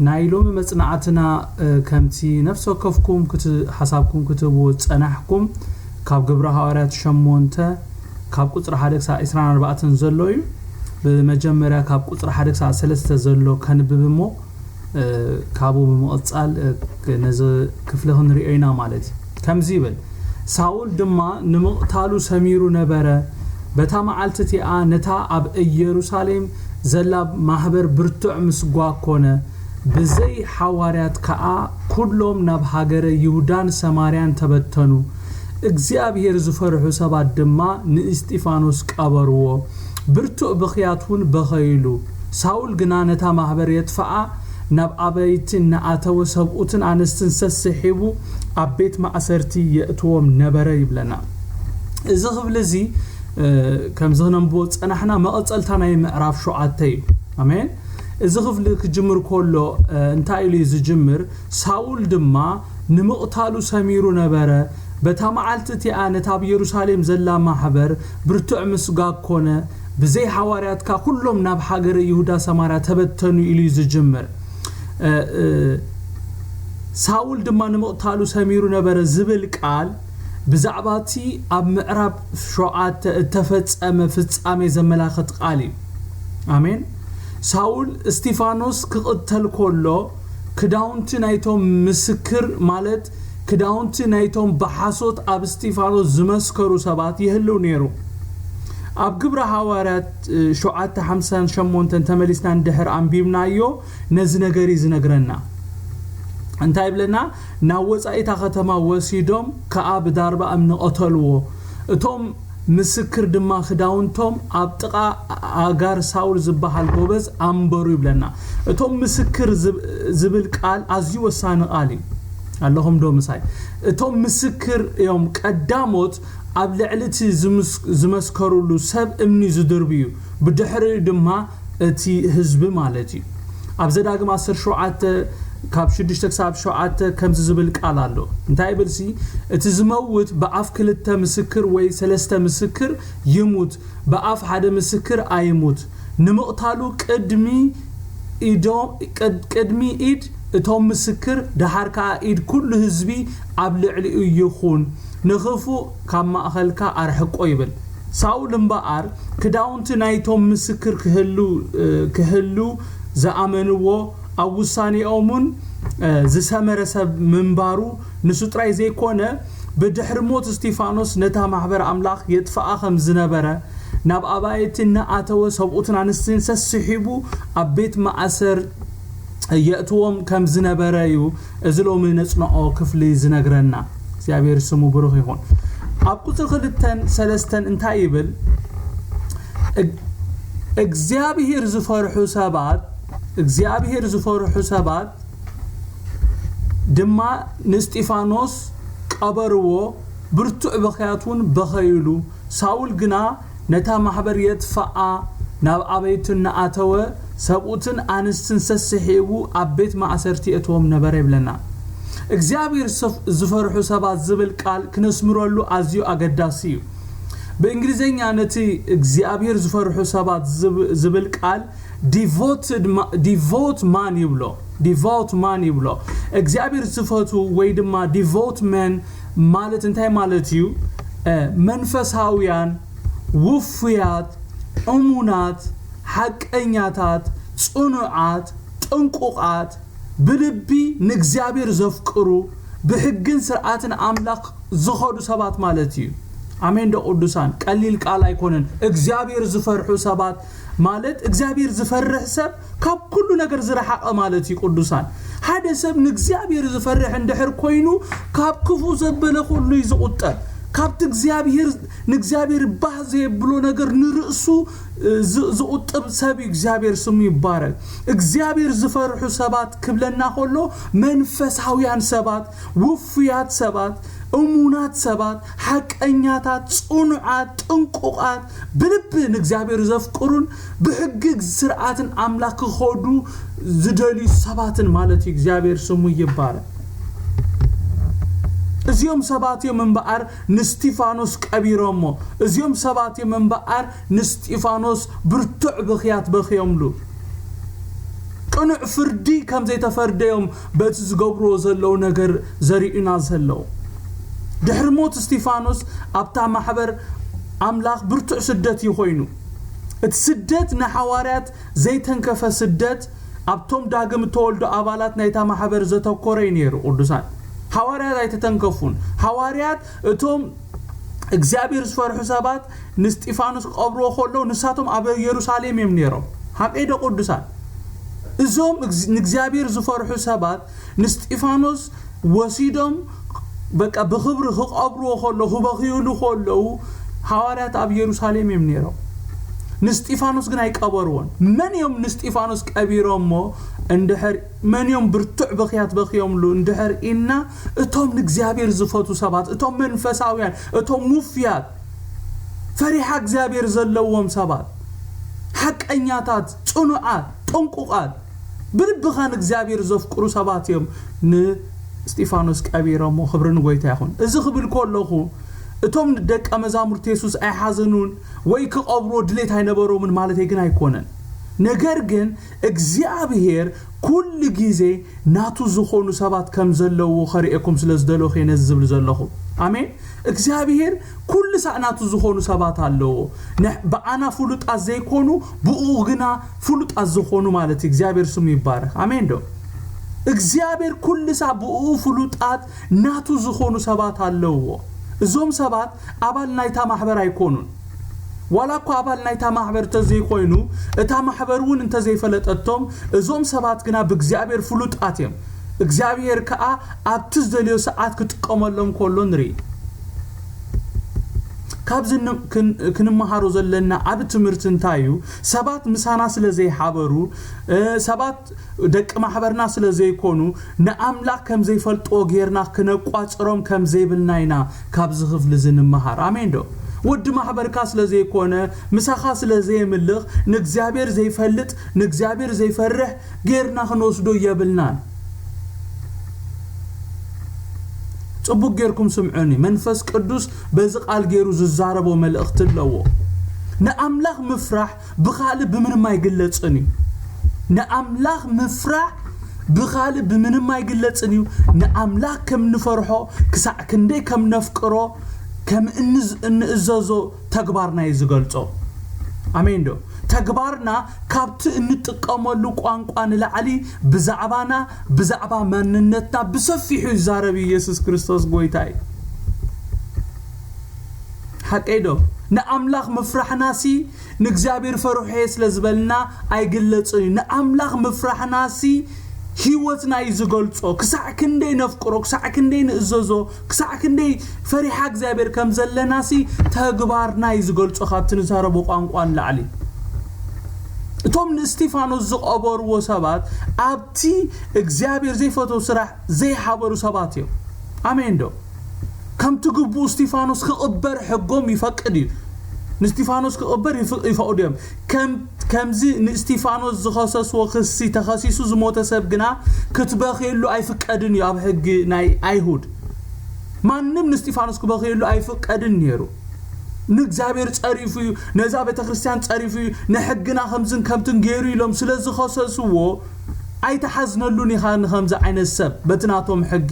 ናይ ሎሚ መጽናዕትና ከምቲ ነፍሲ ወከፍኩም ሓሳብኩም ክትህብዎ ዝጸናሕኩም ካብ ግብረ ሃዋርያት ሸሞንተ ካብ ቁጽሪ ሓደ ክሳብ ዕስራን ኣርባዕተን ዘሎ እዩ። ብመጀመርያ ካብ ቁጽሪ ሓደ ክሳብ ሰለስተ ዘሎ ከንብብ እሞ ካብኡ ብምቕጻል ነዚ ክፍሊ ክንሪኦ ኢና ማለት እዩ። ከምዚ ይብል፣ ሳውል ድማ ንምቕታሉ ሰሚሩ ነበረ። በታ መዓልቲ እቲኣ ነታ ኣብ ኢየሩሳሌም ዘላ ማሕበር ብርቱዕ ምስጓ ኮነ። ብዘይ ሓዋርያት ከኣ ኩሎም ናብ ሃገረ ይሁዳን ሰማርያን ተበተኑ። እግዚኣብሔር ዝፈርሑ ሰባት ድማ ንእስጢፋኖስ ቀበርዎ፣ ብርቱዕ ብኽያት እውን በኸይሉ። ሳውል ግና ነታ ማሕበር የጥፍኣ፣ ናብ ኣባይቲ እናኣተወ ሰብኡትን ኣንስትን ሰስሒቡ ኣብ ቤት ማእሰርቲ የእትዎም ነበረ ይብለና። እዚ ክፍሊ እዚ ከምዚ ክነንብቦ ዝጸናሕና መቐጸልታ ናይ ምዕራፍ ሸውዓተ እዩ። ኣሜን። እዚ ክፍሊ ክጅምር ከሎ እንታይ ኢሉ እዩ ዝጅምር? ሳውል ድማ ንምቕታሉ ሰሚሩ ነበረ። በታ መዓልቲ እቲኣ ነታ ኣብ የሩሳሌም ዘላ ማሕበር ብርቱዕ ምስጋግ ኮነ። ብዘይ ሓዋርያትካ ኩሎም ናብ ሃገረ ይሁዳ ሰማርያ ተበተኑ ኢሉ እዩ ዝጅምር። ሳውል ድማ ንምቕታሉ ሰሚሩ ነበረ ዝብል ቃል ብዛዕባ እቲ ኣብ ምዕራብ ሸውዓተ እተፈጸመ ፍጻሜ ዘመላኽት ቃል እዩ። ኣሜን። ሳውል እስቲፋኖስ ክቕተል ከሎ ክዳውንቲ ናይቶም ምስክር ማለት ክዳውንቲ ናይቶም ብሓሶት ኣብ እስቲፋኖስ ዝመስከሩ ሰባት ይህልው ነይሩ። ኣብ ግብረ ሃዋርያት ሸውዓተ ሓምሳን ሸሞንተን ተመሊስና እንድሕር ኣንቢብናዮ ነዚ ነገር እዩ ዝነግረና። እንታይ ይብለና? ናብ ወጻኢታ ከተማ ወሲዶም ከኣ ብዳርባ እምኒ ቀተልዎ። እቶም ምስክር ድማ ክዳውንቶም ኣብ ጥቓ ኣጋር ሳውል ዝበሃል ጎበዝ ኣንበሩ ይብለና። እቶም ምስክር ዝብል ቃል ኣዝዩ ወሳኒ ቃል እዩ። ኣለኹም ዶ ምሳይ? እቶም ምስክር እዮም ቀዳሞት ኣብ ልዕሊ እቲ ዝመስከሩሉ ሰብ እምኒ ዝድርብዩ፣ ብድሕሪኡ ድማ እቲ ህዝቢ ማለት እዩ። ኣብ ዘዳግም ዓሰርተ ሸውዓተ ካብ ሽዱሽተ ክሳብ ሸውዓተ ከምዚ ዝብል ቃል ኣሎ። እንታይ ይብል ሲ? እቲ ዝመውት ብኣፍ ክልተ ምስክር ወይ ሰለስተ ምስክር ይሙት፣ ብኣፍ ሓደ ምስክር ኣይሙት። ንምቕታሉ ቅድሚ ኢዶ ቅድሚ ኢድ እቶም ምስክር ደሓር ከኣ ኢድ ኩሉ ህዝቢ ኣብ ልዕሊኡ ይኹን። ንኽፉእ ካብ ማእኸልካ ኣርሕቆ ይብል። ሳውል እምበኣር ክዳውንቲ ናይቶም ምስክር ክህሉ ክህሉ ዝኣመንዎ ኣብ ውሳኔኦምን ዝሰመረ ሰብ ምንባሩ ንሱ ጥራይ ዘይኮነ ብድሕሪ ሞት እስቲፋኖስ ነታ ማሕበር ኣምላኽ የጥፍኣ ከም ዝነበረ ናብ ኣባይቲ እናኣተወ ሰብኡትን ኣንስትን ሰስሒቡ ኣብ ቤት ማእሰር የእትዎም ከም ዝነበረ እዩ እዚ ሎሚ ነጽንዖ ክፍሊ ዝነግረና። እግዚኣብሔር ስሙ ብሩኽ ይኹን። ኣብ ቁጽሪ ክልተን ሰለስተን እንታይ ይብል? እግዚኣብሔር ዝፈርሑ ሰባት እግዚኣብሔር ዝፈርሑ ሰባት ድማ ንእስጢፋኖስ ቀበርዎ፣ ብርቱዕ ብኽያት እውን በኸይሉ። ሳውል ግና ነታ ማሕበር የጥፍኣ ናብ ኣበይቱ እናኣተወ ሰብኡትን ኣንስትን ሰስሒቡ ኣብ ቤት ማእሰርቲ የእትዎም ነበረ ይብለና። እግዚኣብሔር ዝፈርሑ ሰባት ዝብል ቃል ክነስምረሉ ኣዝዩ ኣገዳሲ እዩ። ብእንግሊዝኛ ነቲ እግዚኣብሔር ዝፈርሑ ሰባት ዝብል ቃል ዲቮት ማን ይብሎ። ዲቮት ማን ይብሎ። እግዚኣብሔር ዝፈቱ ወይ ድማ ዲቮት መን ማለት እንታይ ማለት እዩ? መንፈሳውያን፣ ውፉያት፣ እሙናት፣ ሓቀኛታት፣ ጽኑዓት፣ ጥንቁቓት፣ ብልቢ ንእግዚኣብሔር ዘፍቅሩ፣ ብሕግን ስርዓትን ኣምላኽ ዝኸዱ ሰባት ማለት እዩ። ኣሜን ዶ ቅዱሳን? ቀሊል ቃል ኣይኮነን። እግዚኣብሔር ዝፈርሑ ሰባት ማለት እግዚኣብሔር ዝፈርሕ ሰብ ካብ ኩሉ ነገር ዝረሓቐ ማለት እዩ። ቅዱሳን፣ ሓደ ሰብ ንእግዚኣብሔር ዝፈርሕ እንድሕር ኮይኑ ካብ ክፉእ ዘበለ ኩሉ እዩ ዝቑጠብ። ካብቲ እግዚኣብሔር ንእግዚኣብሔር ባህ ዘየብሎ ነገር ንርእሱ ዝቑጥብ ሰብ እዩ። እግዚኣብሔር ስሙ ይባረክ። እግዚኣብሔር ዝፈርሑ ሰባት ክብለና ከሎ መንፈሳውያን ሰባት፣ ውፉያት ሰባት፣ እሙናት ሰባት፣ ሓቀኛታት፣ ጽኑዓት፣ ጥንቁቓት፣ ብልቢ ንእግዚኣብሔር ዘፍቅሩን ብሕጊ ስርዓትን ኣምላኽ ክኸዱ ዝደልዩ ሰባትን ማለት እዩ። እግዚኣብሔር ስሙ ይባረክ። እዚኦም ሰባት እዮም እምበኣር ንስጢፋኖስ ቀቢሮሞ። እዚኦም ሰባት እዮም እምበኣር ንስጢፋኖስ ብርቱዕ ብኽያት በኽዮምሉ። ቅኑዕ ፍርዲ ከም ዘይተፈርደዮም በቲ ዝገብርዎ ዘለዉ ነገር ዘርእዩና ዘለዉ። ድሕሪ ሞት እስጢፋኖስ ኣብታ ማሕበር ኣምላኽ ብርቱዕ ስደት እዩ ኮይኑ። እቲ ስደት ንሓዋርያት ዘይተንከፈ ስደት ኣብቶም ዳግም እተወልዱ ኣባላት ናይታ ማሕበር ዘተኮረ እዩ ነይሩ። ቅዱሳን ሓዋርያት ኣይተተንከፉን። ሓዋርያት እቶም እግዚኣብሔር ዝፈርሑ ሰባት ንስጢፋኖስ ክቐብርዎ ከለዉ ንሳቶም ኣብ የሩሳሌም እዮም ነይሮም። ሓቀይ ዶ ቅዱሳን? እዞም ንእግዚኣብሔር ዝፈርሑ ሰባት ንስጢፋኖስ ወሲዶም በቃ ብኽብሪ ክቐብርዎ ከለዉ ክበኽዩሉ ከለዉ ሓዋርያት ኣብ የሩሳሌም እዮም ነይሮም። ንስጢፋኖስ ግን ኣይቀበርዎን። መን እዮም ንስጢፋኖስ ቀቢሮሞ? እንድሕር መን እዮም ብርቱዕ ብኽያት በኽዮምሉ እንድሕር ኢልና፣ እቶም ንእግዚኣብሔር ዝፈቱ ሰባት፣ እቶም መንፈሳውያን፣ እቶም ሙፍያት፣ ፈሪሓ እግዚኣብሔር ዘለዎም ሰባት፣ ሓቀኛታት፣ ጽኑዓት፣ ጥንቁቓት፣ ብልብኻ ንእግዚኣብሔር ዘፍቅሩ ሰባት እዮም ንእስጢፋኖስ ቀቢሮሞ። ክብሪ ንጎይታ ይኹን። እዚ ክብል ከለኹ እቶም ደቀ መዛሙርቲ የሱስ ኣይሓዘኑን ወይ ክቐብርዎ ድሌት ኣይነበሮምን ማለተይ ግን ኣይኮነን። ነገር ግን እግዚኣብሔር ኩሉ ግዜ ናቱ ዝኾኑ ሰባት ከም ዘለዉ ከርእየኩም ስለ ዝደለኹ እየ ነዚ ዝብል ዘለኹ። ኣሜን። እግዚኣብሔር ኩሉ ሳዕ ናቱ ዝኾኑ ሰባት ኣለዎ። ብኣና ፍሉጣት ዘይኮኑ ብኡ ግና ፍሉጣት ዝኾኑ ማለት እዩ። እግዚኣብሔር ስሙ ይባረክ። ኣሜን ዶ? እግዚኣብሔር ኩሉ ሳዕ ብኡ ፍሉጣት ናቱ ዝኾኑ ሰባት ኣለዎ። እዞም ሰባት ኣባል ናይታ ማሕበር ኣይኮኑን። ዋላ እኳ ኣባል ናይታ ማሕበር እንተዘይኮይኑ፣ እታ ማሕበር እውን እንተዘይፈለጠቶም፣ እዞም ሰባት ግና ብእግዚኣብሔር ፍሉጣት እዮም። እግዚኣብሔር ከኣ ኣብቲ ዝደልዮ ሰዓት ክጥቀመሎም ከሎ ንርኢ። ካብዚ ክንመሃሮ ዘለና ዓቢ ትምህርቲ እንታይ እዩ? ሰባት ምሳና ስለ ዘይሓበሩ፣ ሰባት ደቂ ማሕበርና ስለ ዘይኮኑ ንኣምላኽ ከም ዘይፈልጥዎ ጌርና ክነቋጽሮም ከም ዘይብልና ኢና ካብዚ ክፍሊ እዚ ንምሃር። ኣሜን ዶ? ወዲ ማሕበርካ ስለ ዘይኮነ፣ ምሳኻ ስለ ዘየምልኽ፣ ንእግዚኣብሔር ዘይፈልጥ፣ ንእግዚኣብሔር ዘይፈርሕ ጌርና ክንወስዶ የብልናን። ጽቡቅ ጌርኩም ስምዑኒ። መንፈስ ቅዱስ በዚ ቃል ጌሩ ዝዛረቦ መልእኽቲ ኣለዎ። ንኣምላኽ ምፍራሕ ብኻልእ ብምንም ኣይግለጽን እዩ። ንኣምላኽ ምፍራሕ ብኻልእ ብምንም ኣይግለጽን እዩ። ንኣምላኽ ከም ንፈርሖ፣ ክሳዕ ክንደይ ከም ነፍቅሮ፣ ከም እንእዘዞ ተግባርና እዩ ዝገልጾ። ኣሜን ዶ? ተግባርና ካብቲ እንጥቀመሉ ቋንቋ ንላዕሊ ብዛዕባና፣ ብዛዕባ ማንነትና ብሰፊሑ ይዛረብ ኢየሱስ ክርስቶስ ጎይታ እዩ። ሓቀይ ዶ? ንኣምላኽ ምፍራሕናሲ ንእግዚኣብሔር ፈርሑ እየ ስለ ዝበልና ኣይግለጽን እዩ። ንኣምላኽ ምፍራሕናሲ ህይወትና እዩ ዝገልጾ። ክሳዕ ክንደይ ነፍቅሮ፣ ክሳዕ ክንደይ ንእዘዞ፣ ክሳዕ ክንደይ ፈሪሓ እግዚኣብሔር ከም ዘለናሲ ተግባርና እዩ ዝገልጾ ካብቲ ንዛረቦ ቋንቋ ንላዕሊ። እቶም ንእስቲፋኖስ ዝቐበርዎ ሰባት ኣብቲ እግዚኣብሔር ዘይፈትዎ ስራሕ ዘይሓበሩ ሰባት እዮም። ኣሜን ዶ? ከምቲ ግቡኡ እስቲፋኖስ ክቕበር ሕጎም ይፈቅድ እዩ። ንእስቲፋኖስ ክቕበር ይፈቕዱ እዮም። ከምዚ ንእስቲፋኖስ ዝኸሰስዎ ክሲ ተኸሲሱ ዝሞተ ሰብ ግና ክትበኽየሉ ኣይፍቀድን እዩ ኣብ ሕጊ ናይ ኣይሁድ። ማንም ንእስቲፋኖስ ክበኽየሉ ኣይፍቀድን ነይሩ። ንእግዚኣብሔር ጸሪፉ እዩ፣ ነዛ ቤተ ክርስቲያን ጸሪፉ እዩ፣ ንሕግና ከምዝን ከምትን ገይሩ ኢሎም ስለ ዝኸሰስዎ ኣይተሓዝነሉን ኢኻ ንኸምዚ ዓይነት ሰብ በቲ ናቶም ሕጊ።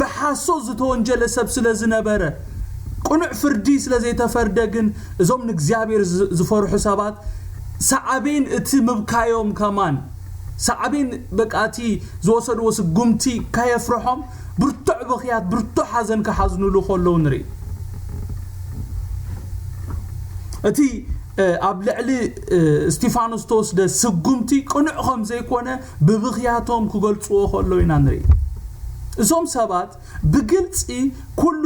ብሓሶት ዝተወንጀለ ሰብ ስለ ዝነበረ ቅኑዕ ፍርዲ ስለ ዘይተፈርደ ግን እዞም ንእግዚኣብሔር ዝፈርሑ ሰባት ሳዕቤን እቲ ምብካዮም ከማን ሳዕቤን በቃ እቲ ዝወሰድዎ ስጉምቲ ከየፍርሖም ብርቱዕ ብኽያት ብርቱዕ ሓዘን ክሓዝኑሉ ከለዉ ንርኢ። እቲ ኣብ ልዕሊ እስቲፋኖስ ዝተወስደ ስጉምቲ ቅኑዕ ከም ዘይኮነ ብብኽያቶም ክገልጽዎ ከለዉ ኢና ንርኢ። እዞም ሰባት ብግልጺ ኩሉ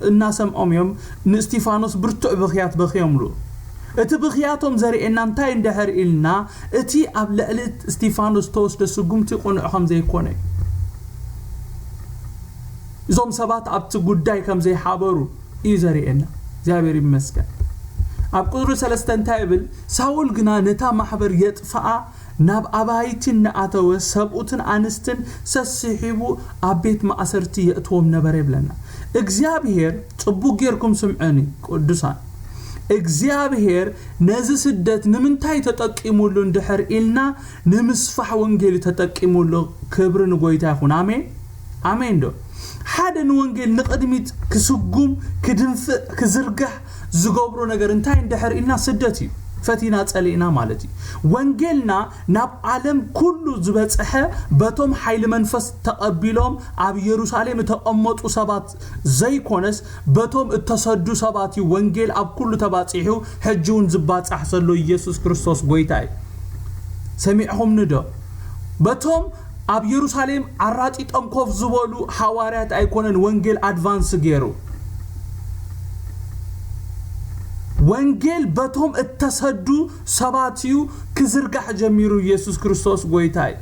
እናሰምዖም እዮም ንእስቲፋኖስ ብርቱዕ ብኽያት በኽዮምሉ። እቲ ብኽያቶም ዘርእየና እንታይ እንድሕር ኢልና እቲ ኣብ ልዕሊ እስቲፋኖስ ዝተወስደ ስጉምቲ ቅኑዕ ከም ዘይኮነ እዩ። እዞም ሰባት ኣብቲ ጉዳይ ከም ዘይሓበሩ እዩ ዘርእየና። እግዚኣብሔር ይመስገን። ኣብ ቁፅሪ ሰለስተ እንታይ ይብል? ሳውል ግና ነታ ማሕበር የጥፍኣ ናብ ኣባይቲ እናኣተወ ሰብኡትን ኣንስትን ሰሲሒቡ ኣብ ቤት ማእሰርቲ የእትዎም ነበረ ይብለና። እግዚኣብሔር ጽቡቅ ጌርኩም ስምዑኒ ቅዱሳን፣ እግዚኣብሔር ነዚ ስደት ንምንታይ ተጠቂሙሉ እንድሕር ኢልና፣ ንምስፋሕ ወንጌል ተጠቂሙሉ። ክብሪ ንጎይታ ይኹን። ኣሜን፣ ኣሜን። ዶ ሓደ ንወንጌል ንቕድሚት ክስጉም፣ ክድንፍዕ፣ ክዝርጋሕ ዝገብሮ ነገር እንታይ እንድሕር ኢልና፣ ስደት እዩ። ፈቲና ጸሊእና ማለት እዩ። ወንጌልና ናብ ዓለም ኩሉ ዝበጽሐ በቶም ሓይሊ መንፈስ ተቐቢሎም ኣብ የሩሳሌም እተቐመጡ ሰባት ዘይኮነስ፣ በቶም እተሰዱ ሰባት እዩ ወንጌል ኣብ ኩሉ ተባጺሑ፣ ሕጂ እውን ዝባጻሕ ዘሎ ኢየሱስ ክርስቶስ ጎይታ እዩ። ሰሚዕኹምኒ ዶ? በቶም ኣብ የሩሳሌም ኣራጢጦም ኮፍ ዝበሉ ሃዋርያት ኣይኮነን ወንጌል ኣድቫንስ ገይሩ። ወንጌል በቶም እተሰዱ ሰባት እዩ ክዝርጋሕ ጀሚሩ። ኢየሱስ ክርስቶስ ጎይታ እዩ።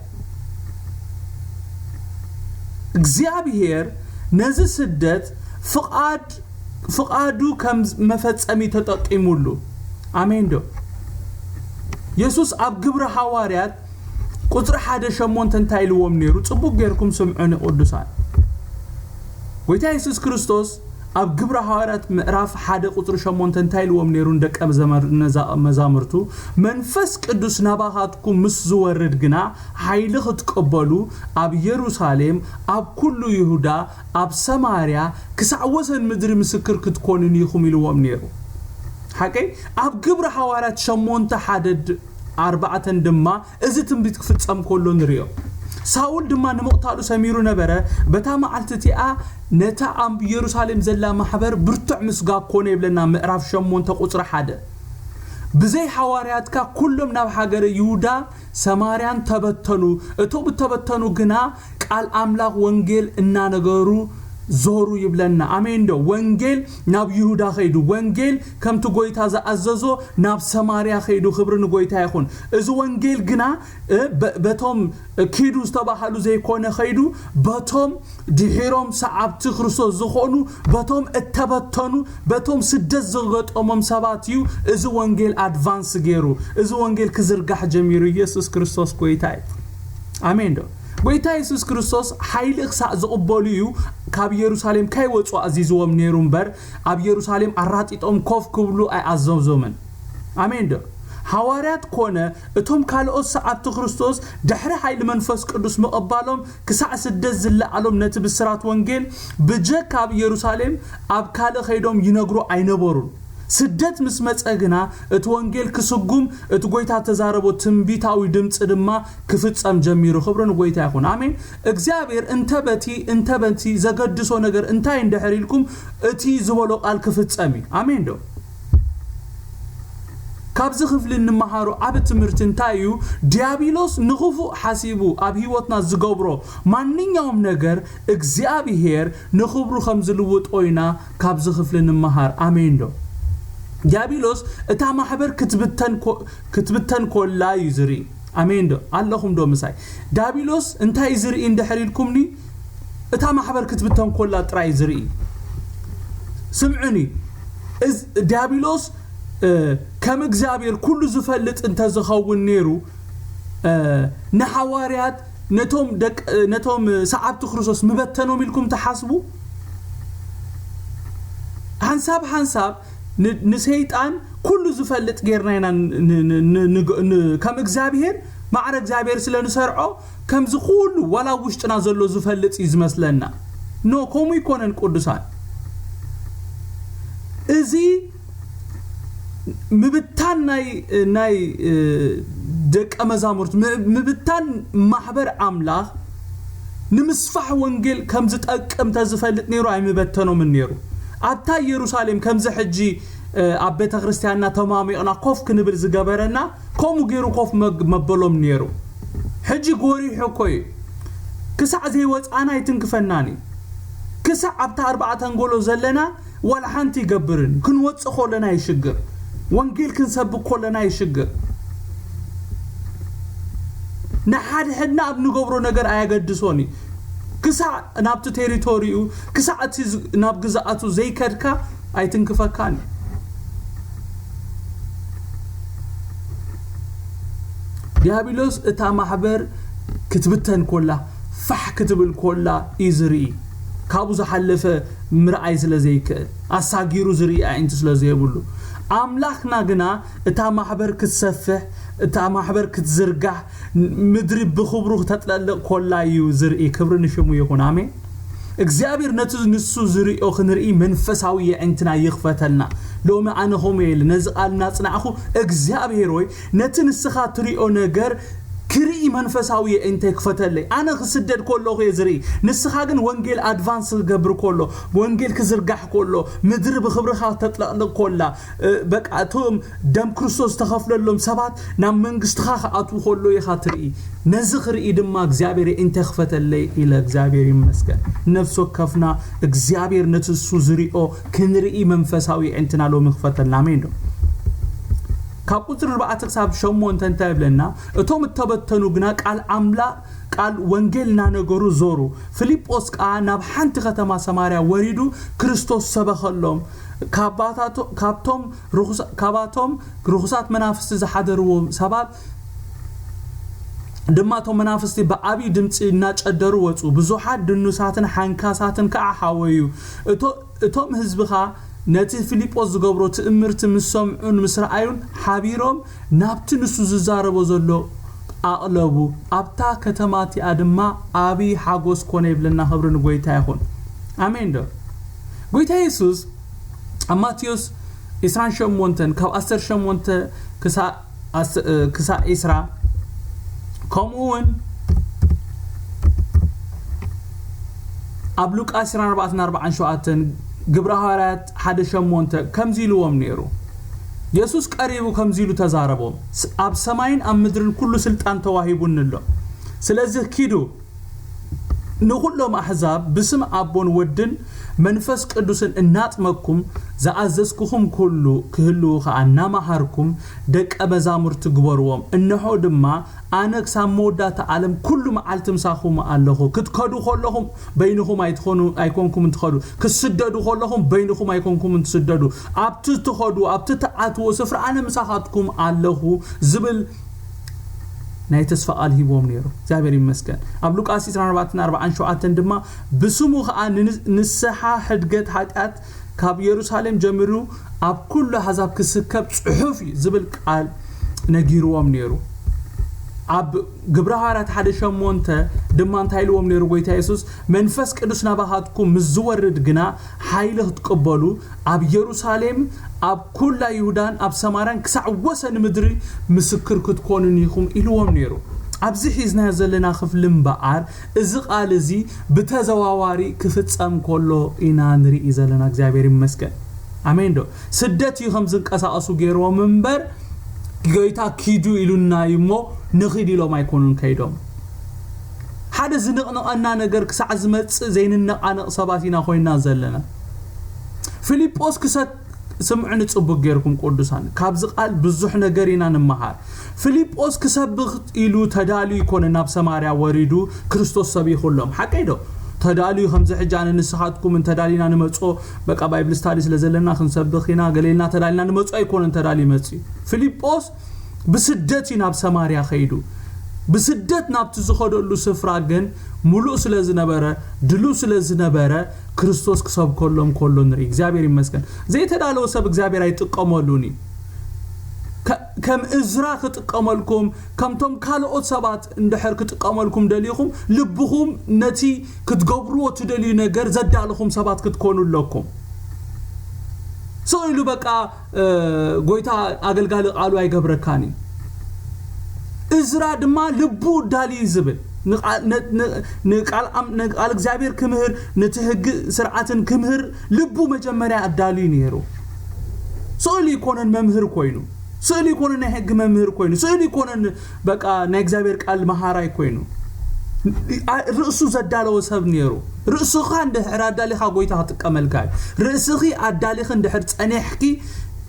እግዚኣብሔር ነዚ ስደት ፍቓድ፣ ፍቓዱ ከም መፈጸሚ ተጠቂሙሉ። ኣሜን ዶ? የሱስ ኣብ ግብሪ ሃዋርያት ቁጽሪ ሓደ ሸሞንተ እንታይ ኢልዎም ነይሩ? ጽቡቕ ጌርኩም ስምዑኒ ቅዱሳን። ጎይታ የሱስ ክርስቶስ ኣብ ግብሪ ሃዋርያት ምዕራፍ ሓደ ቁጽሪ ሸሞንተ እንታይ ኢልዎም ነይሩ ንደቀ መዛምር-፣ ነዛ-፣ መዛምርቱ? "መንፈስ ቅዱስ ናባኻትኩም ምስ ዝወርድ ግና፣ ሓይሊ ክትቅበሉ፣ ኣብ የሩሳሌም፣ ኣብ ኩሉ ይሁዳ፣ ኣብ ሰማርያ፣ ክሳዕ ወሰን ምድሪ ምስክር ክትኮኑኒ ኢኹም" ኢልዎም ነይሩ። ሓቀይ? ኣብ ግብሪ ሃዋርያት ሸሞንተ ሓደ ድ-፣ ኣርባዕተን ድማ እዚ ትንቢት ክፍጸም ከሎ ንርእዮ። ሳውል ድማ ንምቕታሉ ሰሚሩ ነበረ። በታ መዓልቲ እቲኣ ነታ ኣብ የሩሳሌም ዘላ ማሕበር ብርቱዕ ምስጋግ ኮነ ይብለና ምዕራፍ ሸሞንተ ቁጽሪ ሓደ። ብዘይ ሃዋርያት ከኣ ኩሎም ናብ ሃገረ ይሁዳ ሰማርያን ተበተኑ። እቶም እተበተኑ ግና ቃል ኣምላኽ ወንጌል እናነገሩ ዞሩ ይብለና። ኣሜን ዶ? ወንጌል ናብ ይሁዳ ኸይዱ፣ ወንጌል ከምቲ ጎይታ ዝኣዘዞ ናብ ሰማርያ ኸይዱ። ክብሪ ንጎይታ ይኹን። እዚ ወንጌል ግና፣ እ፣ በ-፣ በቶም ኪዱ ዝተባህሉ ዘይኮነ ኸይዱ፣ በቶም ድሒሮም ሰዓብቲ ክርስቶስ ዝኾኑ፣ በቶም እተበተኑ፣ በቶም ስደት ዝገጠሞም ሰባት እዩ እዚ ወንጌል ኣድቫንስ ገይሩ፣ እዚ ወንጌል ክዝርጋሕ ጀሚሩ። ኢየሱስ ክርስቶስ ጎይታ እዩ። ኣሜን ዶ? ጎይታ የሱስ ክርስቶስ ሓይሊ ክሳዕ ዝቕበሉ እዩ ካብ የሩሳሌም ከይወጹ ኣዚዝዎም ነይሩ እምበር፣ ኣብ የሩሳሌም ኣራጢጦም ኮፍ ክብሉ ኣይኣዘዞምን። ኣሜን ዶ? ሃዋርያት ኮነ እቶም ካልኦት ሰዓብቲ ክርስቶስ ድሕሪ ሓይሊ መንፈስ ቅዱስ ምቕባሎም ክሳዕ ስደት ዝለኣሎም ነቲ ብስራት ወንጌል ብጀካ ኣብ የሩሳሌም ኣብ ካልእ ከይዶም ይነግሩ ኣይነበሩን። ስደት ምስ መጸ ግና እቲ ወንጌል ክስጉም፣ እቲ ጎይታ ተዛረቦ ትንቢታዊ ድምጺ ድማ ክፍጸም ጀሚሩ። ክብሪ ንጎይታ ይኹን። ኣሜን። እግዚኣብሔር እንተ በቲ፣ እንተ በቲ ዘገድሶ ነገር እንታይ እንድሕር ኢልኩም፣ እቲ ዝበሎ ቃል ክፍጸም እዩ። ኣሜን ዶ? ካብዚ ክፍሊ እንመሃሮ ዓቢ ትምህርቲ እንታይ እዩ? ዲያብሎስ ንኽፉእ ሓሲቡ ኣብ ህይወትና ዝገብሮ ማንኛውም ነገር እግዚኣብሔር ንኽብሩ ከም ዝልውጦ ኢና ካብዚ ክፍሊ ንምሃር። ኣሜን ዶ? ዲያብሎስ እታ ማሕበር ክትብተን ኮ-፣ ክትብተን ኮላ እዩ ዝርኢ። ኣሜን ዶ? ኣለኹም ዶ ምሳይ? ዲያብሎስ እንታይ እዩ ዝርኢ እንድሕር ኢልኩምኒ? እታ ማሕበር ክትብተን ኮላ ጥራይ እዩ ዝርኢ። ስምዑኒ፣ እዝ-፣ ዲያብሎስ፣ እ፣ ከም እግዚኣብሔር ኩሉ ዝፈልጥ እንተዝኸውን ነይሩ፣ እ፣ ንሓዋርያት ነቶም ደቅ-፣ ነቶም ሰዓብቲ ክርስቶስ ምበተኖም ኢልኩም ትሓስቡ? ሓንሳብ ሓንሳብ ን-፣ ንሰይጣን ኩሉ ዝፈልጥ ጌርና ኢና ን-፣ ን-፣ ን-፣ ን-፣ ን-፣ ከም እግዚኣብሔር፣ ማዕረ እግዚኣብሔር ስለ ንሰርዖ፣ ከምዚ ኩሉ ዋላ ኣብ ውሽጥና ዘሎ ዝፈልጥ እዩ ዝመስለና። ኖ፣ ከምኡ ይኮነን ቅዱሳን። እዚ ምብታን ናይ፣ ናይ፣ እ፣ ደቀ መዛሙርት፣ ም-፣ ምብታን ማሕበር ኣምላኽ ንምስፋሕ ወንጌል ከም ዝጠቅም ተዝፈልጥ ነይሩ ኣይምበተኖምን ነይሩ። ኣብታ ኢየሩሳሌም ከምዚ ሕጂ፣ እ፣ ኣብ ቤተ ክርስቲያንና ተማሚቕና ኮፍ ክንብል ዝገበረና ከምኡ ገይሩ ኮፍ መግ-፣ መበሎም ነይሩ። ሕጂ ጎሪሑ እኮ እዩ። ክሳዕ ዘይወጻና ኣይትንክፈናን እዩ። ክሳዕ ኣብታ ኣርባዕተ ኣንጎሎ ዘለና ዋላ ሓንቲ ይገብርን። ክንወጽእ ከለና ይሽግር። ወንጌል ክንሰብክ ከለና ይሽግር። ንሓድሕድና ኣብ ንገብሮ ነገር ኣየገድሶን እዩ። ክሳዕ ናብቲ ቴሪቶሪኡ፣ ክሳዕ እቲ ዝ-፣ ናብ ግዝኣቱ ዘይከድካ ኣይትንክፈካን እዩ። ዲያብሎስ እታ ማሕበር ክትብተን ኮላ፣ ፋሕ ክትብል ኮላ እዩ ዝርኢ። ካብኡ ዝሓለፈ ምርኣይ ስለ ዘይክእል፣ ኣሳጊሩ ዝርኢ ኣዒንቲ ስለ ዘይብሉ፣ ኣምላኽና ግና እታ ማሕበር ክትሰፍሕ፣ እታ ማሕበር ክትዝርጋሕ፣ ምድሪ ብኽብሩ ክተጥለልቕ ኮላ እዩ ዝርኢ። ክብሪ ንሽሙ ይኹን። ኣሜን። እግዚኣብሔር ነቲ ንሱ ዝርእዮ ክንርኢ መንፈሳዊ የዕንትና ይኽፈተልና። ሎሚ ኣነ ከምኡ ኢለ ነዚ ቃል እናጽናዕኹ፣ እግዚኣብሔር ወይ ነቲ ንስኻ ትርእዮ ነገር ክርኢ መንፈሳዊ የዕንተ ክፈተለይ። ኣነ ክስደድ ከለኹ እየ ዝርኢ። ንስኻ ግን ወንጌል ኣድቫንስ ክገብር ከሎ፣ ወንጌል ክዝርጋሕ ከሎ፣ ምድሪ ብኽብርኻ ተጥለቕልቕ ኮላ፣ በቃ እቶም ደም ክርስቶስ ዝተኸፍለሎም ሰባት ናብ መንግስትኻ ክኣትዉ ከሎ ኢኻ ትርኢ። ነዚ ክርኢ ድማ እግዚኣብሔር እንታይ ክፈተለይ ኢለ እግዚኣብሔር ይመስገን። ነፍሲ ወከፍና እግዚኣብሔር ነቲ እሱ ዝሪኦ ክንርኢ መንፈሳዊ ዕንትና ሎሚ ክፈተልና። ኣሜን ዶ? ካብ ቁፅሪ ኣርባዕተ ክሳብ ሸሞንተ እንታይ ይብለና? እቶም እተበተኑ ግና ቃል ኣምላ ቃል ወንጌል እናነገሩ ዞሩ። ፊልጶስ ከዓ ናብ ሓንቲ ከተማ ሰማርያ ወሪዱ ክርስቶስ ሰበኸሎም። ካብቶም ርኹሳት መናፍስቲ ዝሓደርዎም ሰባት ድማ እቶም መናፍስቲ ብዓብዪ ድምፂ እናጨደሩ ወፁ። ብዙሓት ድኑሳትን ሓንካሳትን ከዓ ሓወዩ። እቶም ህዝቢ ኸዓ ነቲ ፊልጶስ ዝገብሮ ትእምርቲ ምስ ሰምዑን ምስ ረኣዩን ሓቢሮም ናብቲ ንሱ ዝዛረቦ ዘሎ ኣቕለቡ። ኣብታ ከተማ እቲኣ ድማ ዓብዪ ሓጎስ ኮነ ይብለና። ክብሪ ንጎይታ ይኹን። ኣሜን ዶ? ጎይታ የሱስ ኣብ ማቴዎስ ዕስራን ሸሞንተን ካብ ዓሰርተ ሸሞንተ ክሳእ ዒስራ፣ ከምኡ እውን ኣብ ሉቃስ ዕስራን ኣርባዕተን ኣርባዓን ሸውዓተን፣ ግብረ ሃዋርያት ሓደ ሸሞንተ ከምዚ ኢልዎም ነይሩ። የሱስ ቀሪቡ ከምዚ ኢሉ ተዛረቦም፣ ኣብ ሰማይን ኣብ ምድርን ኩሉ ስልጣን ተዋሂቡኒ ኣሎ። ስለዚ ኪዱ ንኹሎም ኣሕዛብ ብስም ኣቦን ወድን መንፈስ ቅዱስን እናጥመኩም ዝኣዘዝኩኹም ኩሉ ክህልዉ ኸዓ እናመሃርኩም ደቀ መዛሙርቲ ግበርዎም። እንሆ ድማ ኣነ ክሳብ መወዳእታ ዓለም ኩሉ መዓልቲ ምሳኹም ኣለኹ። ክትከዱ ከለኹም በይንኹም ኣይትኾኑ ኣይኮንኩም እንትኸዱ፣ ክትስደዱ ከለኹም በይንኹም ኣይኮንኩም እንትስደዱ፣ ኣብቲ ትኸዱ ኣብቲ ትኣትዎ ስፍራ ኣነ ምሳኻትኩም ኣለኹ ዝብል ናይ ተስፋ ቃል ሂብዎም ነይሩ። እግዚኣብሔር ይመስገን። ኣብ ሉቃስ ዕስራን ኣርባዕተን ኣርባዓን ሸውዓተን ድማ ብስሙ ኸዓ ንንስሓ ሕድገት ሓጢኣት ካብ የሩሳሌም ጀሚሩ ኣብ ኩሉ ኣሕዛብ ክስከብ ጽሑፍ እዩ ዝብል ቃል ነጊርዎም ነይሩ። ኣብ ግብረ ሃዋርያት ሓደ ሸሞንተ ድማ እንታይ ኢልዎም ነይሩ ጎይታ የሱስ? መንፈስ ቅዱስ ናባኻትኩም ምስ ዝወርድ ግና ሓይሊ ክትቅበሉ ኣብ የሩሳሌም ኣብ ኩላ ይሁዳን ኣብ ሰማርያን ክሳዕ ወሰን ምድሪ ምስክር ክትኮኑን ኢኹም ኢልዎም ነይሩ። ኣብዚ ሒዝናዮ ዘለና ክፍሊ እምበኣር እዚ ቃል እዚ ብተዘዋዋሪ ክፍጸም ከሎ ኢና ንርኢ ዘለና። እግዚኣብሔር ይመስገን። ኣሜን ዶ? ስደት እዩ ከም ዝንቀሳቐሱ ገይርዎም እምበር ጎይታ ኪዱ ኢሉና እዩ እሞ ንኺድ ኢሎም ኣይኮኑን ከይዶም። ሓደ ዝንቕንቐና ነገር ክሳዕ ዝመጽእ ዘይንነቓነቕ ሰባት ኢና ኮይና ዘለና። ፊልጶስ ክሰ ስምዑኒ ጽቡቅ ጌርኩም ቅዱሳን፣ ካብዚ ቃል ብዙሕ ነገር ኢና ንመሃር። ፊልጶስ ክሰብኽ ኢሉ ተዳልዩ ይኮነ ናብ ሰማርያ ወሪዱ ክርስቶስ ሰቢኹሎም። ሓቀይ ዶ? ተዳልዩ ከምዚ ሕጂ ኣነ ንስኻትኩም እንተዳሊና ንመጾ በቃ ባይብል ስታዲ ስለ ዘለና ክንሰብኽ ኢና ገሌልና ተዳሊና ንመጾ ኣይኮነን ተዳልዩ መጽዩ። ፊልጶስ ብስደት እዩ ናብ ሰማርያ ከይዱ። ብስደት ናብቲ ዝኸደሉ ስፍራ ግን ምሉእ ስለ ዝነበረ፣ ድሉው ስለ ዝነበረ ክርስቶስ ክሰብከሎም ከሎ ንርኢ። እግዚኣብሔር ይመስገን። ዘይተዳለወ ሰብ እግዚኣብሔር ኣይጥቀመሉን እዩ። ከም እዝራ ክጥቀመልኩም፣ ከምቶም ካልኦት ሰባት እንድሕር ክጥቀመልኩም ደሊኹም፣ ልብኹም ነቲ ክትገብርዎ ትደልዩ ነገር ዘዳለኹም ሰባት ክትኮኑ ኣለኩም። ስቕ ኢሉ በቃ ጎይታ ኣገልጋሊ ቃሉ ኣይገብረካን እዩ። እዝራ ድማ ልቡ እዳሊ እዩ ዝብል ንቃል እግዚኣብሔር ክምህር ነቲ ህጊ ስርዓትን ክምህር ልቡ መጀመርያ ኣዳልዩ ነይሩ። ስእሉ ይኮነን መምህር ኮይኑ ስእሉ ይኮነን ናይ ሕጊ መምህር ኮይኑ ስእሉ ይኮነን በቃ ናይ እግዚኣብሔር ቃል መሃራይ ኮይኑ ርእሱ ዘዳለወ ሰብ ነይሩ። ርእስኻ እንድሕር ኣዳሊኻ ጎይታ ክጥቀመልካ እዩ። ርእስኺ ኣዳሊኺ እንድሕር ጸኒሕኪ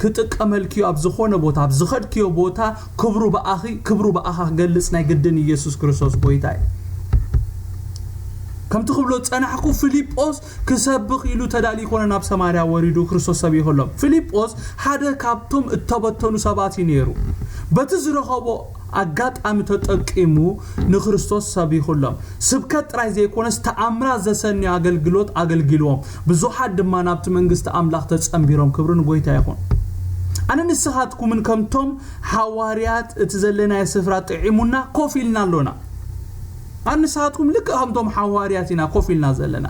ክጥቀመልኪ ኣብ ዝኾነ ቦታ ኣብ ዝኸድክዮ ቦታ ክብሩ ብኣኺ ክብሩ ብኣኻ ክገልጽ ናይ ግድን ኢየሱስ ክርስቶስ ጎይታ እዩ። ከምቲ ክብሎ ጸናሕኩ ፊልጶስ ክሰብኽ ኢሉ ተዳልዩ ኮነ ናብ ሰማርያ ወሪዱ ክርስቶስ ሰቢኹሎም። ፊልጶስ ሓደ ካብቶም እተበተኑ ሰባት እዩ ነይሩ። በቲ ዝረኸቦ ኣጋጣሚ ተጠቂሙ ንክርስቶስ ሰቢኹሎም። ስብከት ጥራይ ዘይኮነስ ተኣምራት ዘሰንዩ ኣገልግሎት ኣገልጊልዎም። ብዙሓት ድማ ናብቲ መንግስቲ ኣምላኽ ተጸንቢሮም። ክብሪ ንጎይታ ይኹን። ኣነ ንስኻትኩምን ከምቶም ሓዋርያት እቲ ዘለናዮ ስፍራ ጥዒሙና ኮፍ ኢልና ኣሎና። ኣነ ንስኻትኩም ልክእ ከምቶም ሓዋርያት ኢና ኮፍ ኢልና ዘለና።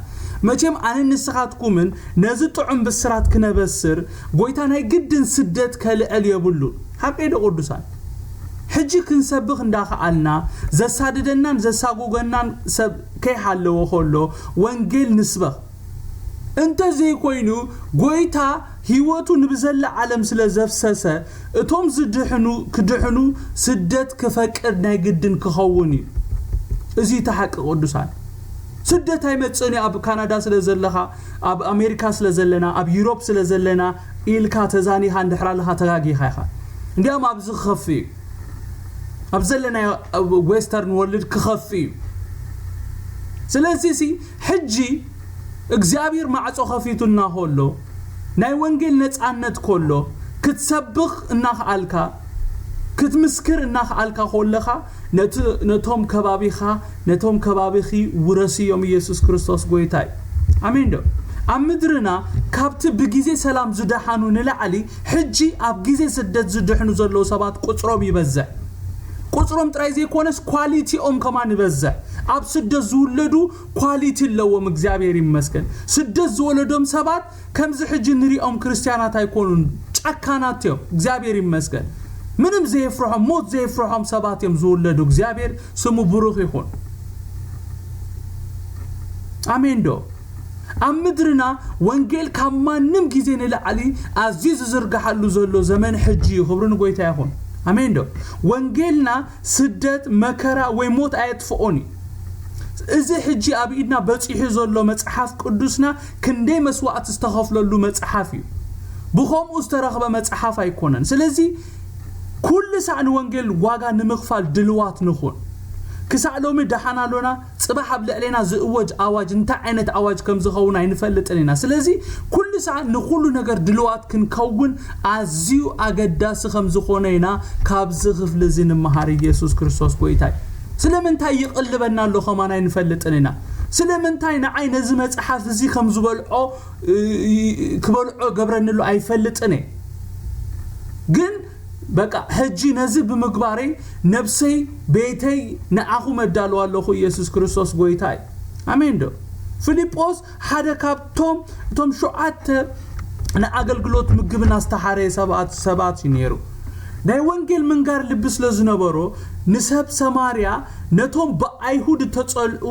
መቸም ኣነ ንስኻትኩምን ነዚ ጥዑም ብስራት ክነበስር ጎይታ ናይ ግድን ስደት ከልዕል የብሉን። ሓቀይ ዶ ቅዱሳን? ሕጂ ክንሰብኽ እንዳኸኣልና ዘሳድደናን ዘሳጉገናን ሰብ ከይሃለወ ከሎ ወንጌል ንስበኽ። እንተ ዘይኮይኑ ጎይታ ህይወቱ ንብዘላ ዓለም ስለ ዘፍሰሰ እቶም ዝድሕኑ ክድሕኑ ስደት ክፈቅድ ናይ ግድን ክኸውን እዩ። እዚ እቲ ሓቂ ቅዱሳን። ስደት ኣይመጽእን እዩ ኣብ ካናዳ ስለ ዘለኻ፣ ኣብ ኣሜሪካ ስለ ዘለና፣ ኣብ ዩሮፕ ስለ ዘለና ኢልካ ተዛኒኻ እንድሕር ኣለኻ ተጋጊኻ ኢኻ። እንዲያም ኣብዚ ክኸፍእ እዩ። ኣብ ዘለናዮ ዌስተርን ወርልድ ክኸፍእ እዩ። ስለዚ ሲ ሕጂ እግዚኣብሔር ማዕጾ ከፊቱልና ከሎ ናይ ወንጌል ነጻነት ከሎ ክትሰብኽ እናኽኣልካ ክትምስክር እናኽኣልካ ከለኻ ነቲ ነቶም ከባቢኻ ነቶም ከባቢኺ ውረስዮም ኢየሱስ ክርስቶስ ጎይታ እዩ። ኣሜን ዶ? ኣብ ምድርና ካብቲ ብግዜ ሰላም ዝደሓኑ ንላዕሊ ሕጂ ኣብ ግዜ ስደት ዝድሕኑ ዘለዉ ሰባት ቁጽሮም ይበዝሕ። ቁጽሮም ጥራይ ዘይኮነስ ኳሊቲኦም ከማን ይበዝሕ። ኣብ ስደት ዝውለዱ ኳሊቲ ኣለዎም። እግዚኣብሔር ይመስገን። ስደት ዝወለዶም ሰባት ከምዚ ሕጂ ንሪኦም ክርስትያናት ኣይኮኑን፣ ጨካናት እዮም። እግዚኣብሔር ይመስገን። ምንም ዘየፍርሖም ሞት ዘየፍርሖም ሰባት እዮም ዝውለዱ። እግዚኣብሔር ስሙ ብሩኽ ይኹን። ኣሜን ዶ? ኣብ ምድርና ወንጌል ካብ ማንም ግዜ ንላዕሊ ኣዝዩ ዝዝርግሓሉ ዘሎ ዘመን ሕጂ እዩ። ክብሪ ንጎይታ ይኹን። ኣሜን ዶ? ወንጌልና ስደት መከራ ወይ ሞት ኣየጥፍኦን እዩ። እዚ ሕጂ ኣብ ኢድና በጺሑ ዘሎ መጽሓፍ ቅዱስና ክንደይ መስዋእቲ ዝተኸፍለሉ መጽሓፍ እዩ። ብኸምኡ ዝተረኽበ መጽሓፍ ኣይኮነን። ስለዚ ኩሉ ሳዕ ንወንጌል ዋጋ ንምኽፋል ድልዋት ንኹን። ክሳዕ ሎሚ ደሓን ኣሎና። ጽባሕ ኣብ ልዕሌና ዝእወጅ ኣዋጅ እንታይ ዓይነት ኣዋጅ ከም ዝኸውን ኣይንፈልጥን ኢና። ስለዚ ኩሉ ሳዕ ንኹሉ ነገር ድልዋት ክንከውን ኣዝዩ ኣገዳሲ ከም ዝኾነ ኢና ካብዚ ክፍሊ እዚ ንምሃር። ኢየሱስ ክርስቶስ ጎይታ እዩ። ስለምንታይ ይቕልበና ኣሎ ከማን ኣይንፈልጥን ኢና። ስለምንታይ ንዓይ ነዚ መጽሓፍ እዚ ከም ዝበልዖ ክበልዖ ገብረኒ ኣሎ ኣይፈልጥን እየ። ግን በቃ ሕጂ ነዚ ብምግባረይ ነብሰይ ቤተይ ንዓኹም ኣዳልዋ ኣለኹ። ኢየሱስ ክርስቶስ ጎይታ እዩ። ኣሜን ዶ? ፊልጶስ ሓደ ካብቶም እቶም ሸውዓተ ንኣገልግሎት ምግብና ዝተሓረየ ሰባት ሰባት እዩ ነይሩ። ናይ ወንጌል ምንጋር ልቢ ስለ ዝነበሮ ንሰብ ሰማርያ ነቶም ብኣይሁድ እተጸልኡ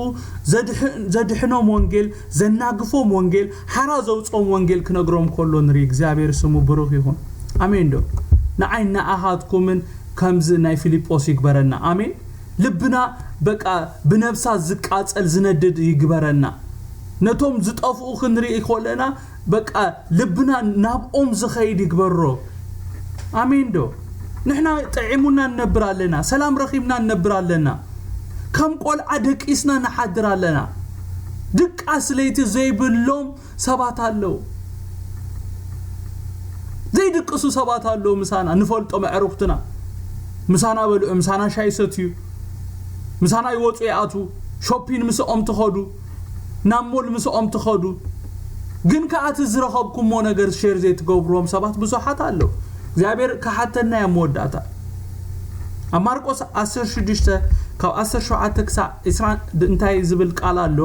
ዘድሕ- ዘድሕኖም ወንጌል ዘናግፎም ወንጌል ሓራ ዘውፅኦም ወንጌል ክነግሮም ከሎ ንርኢ። እግዚኣብሔር ስሙ ብሩኽ ይኹን። ኣሜን ዶ? ንዓይ ንኣኻትኩምን ከምዚ ናይ ፊልጶስ ይግበረና። ኣሜን። ልብና በቃ ብነብሳ ዝቃጸል ዝነድድ ይግበረና። ነቶም ዝጠፍኡ ክንርኢ ከለና በቃ ልብና ናብኦም ዝኸይድ ይግበሮ። ኣሜን ዶ? ንሕና ጥዒሙና ንነብር ኣለና፣ ሰላም ረኺብና ንነብር ኣለና። ከም ቆልዓ ደቂስና ንሓድር ኣለና። ድቃስ ለይቲ ዘይብሎም ሰባት ኣለዉ። ዘይድቅሱ ሰባት ኣለዉ። ምሳና ንፈልጦም ኣዕሩኽትና ምሳና በልዑ፣ ምሳና ሻይ ሰትዩ፣ ምሳና ይወፁ ይኣትዉ፣ ሾፒን ምስኦም ትኸዱ፣ ናብ ሞል ምስኦም ትኸዱ። ግን ከኣ እቲ ዝረኸብኩሞ ነገር ሼር ዘይትገብርዎም ሰባት ብዙሓት ኣለዉ። እግዚኣብሔር ክሓተና እያ መወዳእታ። ኣብ ማርቆስ ዓሰርተ ሽዱሽተ ካብ ዓሰርተ ሸውዓተ ክሳዕ ዕስራ እንታይ ዝብል ቃል ኣሎ?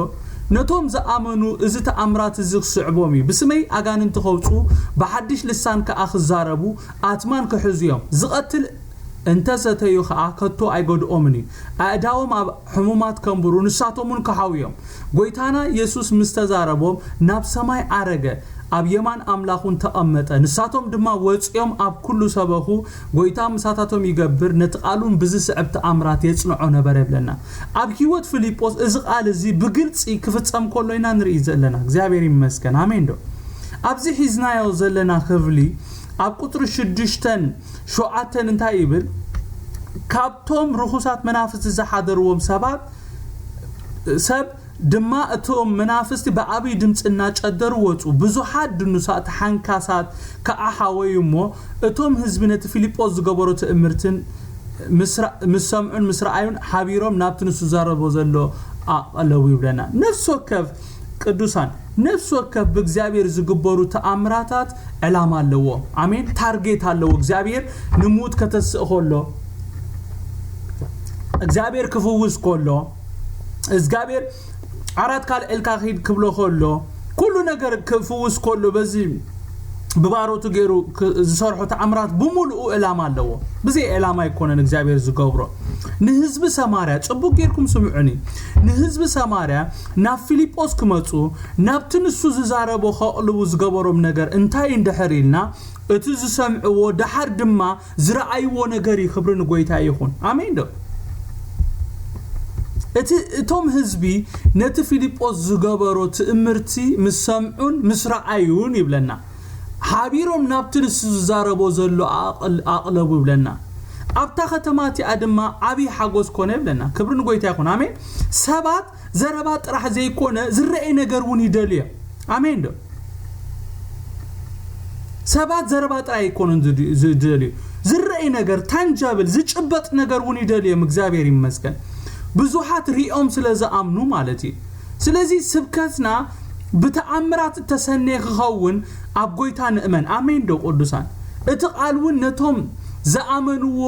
ነቶም ዝኣመኑ እዚ ተኣምራት እዚ ክስዕቦም እዩ። ብስመይ ኣጋንንቲ ከውፅኡ፣ ብሓድሽ ልሳን ከኣ ክዛረቡ፣ ኣትማን ክሕዙ እዮም። ዝቐትል እንተ ሰተዩ ኸኣ ከቶ ኣይጎድኦምን እዩ። ኣእዳዎም ኣብ ሕሙማት ከንብሩ፣ ንሳቶም እውን ክሓውዮም። ጐይታና የሱስ ምስ ተዛረቦም፣ ናብ ሰማይ ዓረገ፣ ኣብ የማን ኣምላኽ እውን ተቐመጠ። ንሳቶም ድማ ወጺኦም ኣብ ኩሉ ሰበኹ፣ ጐይታ ምሳታቶም ይገብር፣ ነቲ ቃል እውን ብዝስዕብ ተኣምራት የጽንዖ ነበረ ይብለና። ኣብ ህይወት ፊልጶስ እዚ ቃል እዚ ብግልጺ ክፍጸም ከሎ ኢና ንርኢ ዘለና። እግዚኣብሔር ይመስገን። ኣሜን ዶ? ኣብዚ ሒዝናዮ ዘለና ክፍሊ ኣብ ቁጽሪ ሽዱሽተን ሸውዓተን እንታይ ይብል? ካብቶም ርኹሳት መናፍስቲ ዝሓደርዎም ሰባት ሰብ ድማ እቶም መናፍስቲ ብዓብዪ ድምፂ እናጨደሩ ወፁ። ብዙሓት ድኑሳት ሓንካሳት ከዓ ሓወዩ እሞ እቶም ህዝቢ ነቲ ፊልጶስ ዝገበሮ ትእምርትን ምስ ራ- ምስ ሰምዑን ምስ ረኣዩን ሓቢሮም ናብቲ ንሱ ዘረቦ ዘሎ ኣቐለቡ ይብለና። ነፍሲ ወከፍ ቅዱሳን፣ ነፍሲ ወከፍ ብእግዚኣብሔር ዝግበሩ ተኣምራታት ዕላማ ኣለዎ። ኣሜን። ታርጌት ኣለዎ። እግዚኣብሔር ንምዉት ከተስእ ከሎ፣ እግዚኣብሔር ክፍውስ ከሎ፣ እግዚኣብሔር ዓራት ካልዕልካ ኪድ ክብሎ ከሎ፣ ኩሉ ነገር ክፍውስ ከሎ፣ በዚ ብባሮቱ ገይሩ ክ- ዝሰርሖ ተኣምራት ብምሉኡ ዕላማ ኣለዎ። ብዘይ ዕላማ ኣይኮነን እግዚኣብሔር ዝገብሮ። ንህዝቢ ሰማርያ፣ ጽቡቅ ጌርኩም ስምዑኒ፣ ንህዝቢ ሰማርያ ናብ ፊልጶስ ክመጹ፣ ናብቲ ንሱ ዝዛረቦ ከቕልቡ ዝገበሮም ነገር እንታይ እንድሕር ኢልና፣ እቲ ዝሰምዕዎ ደሓር ድማ ዝረኣይዎ ነገር እዩ። ክብሪ ንጎይታ ይኹን። ኣሜን ዶ? እቲ እቶም ህዝቢ ነቲ ፊልጶስ ዝገበሮ ትእምርቲ ምስ ሰምዑን ምስ ረኣዩን ይብለና፣ ሓቢሮም ናብቲ ንሱ ዝዛረቦ ዘሎ ኣቕል- ኣቕለቡ ይብለና። ኣብታ ከተማ እቲኣ ድማ ዓብዪ ሓጎስ ኮነ ይብለና። ክብሪ ንጎይታ ይኹን። ኣሜን። ሰባት ዘረባ ጥራሕ ዘይኮነ ዝረኣይ ነገር እውን ይደልዮ። ኣሜን ዶ? ሰባት ዘረባ ጥራይ ኣይኮኑን ዝድ- ዝደልዩ፣ ዝረኣይ ነገር፣ ታንጃብል፣ ዝጭበጥ ነገር እውን ይደልዮም። እግዚኣብሔር ይመስገን። ብዙሓት ሪኦም ስለ ዝኣምኑ ማለት እዩ። ስለዚ ስብከትና ብተኣምራት እተሰነየ ክኸውን ኣብ ጎይታ ንእመን። ኣሜን ዶ ቅዱሳን? እቲ ቃል እውን ነቶም ዝኣመንዎ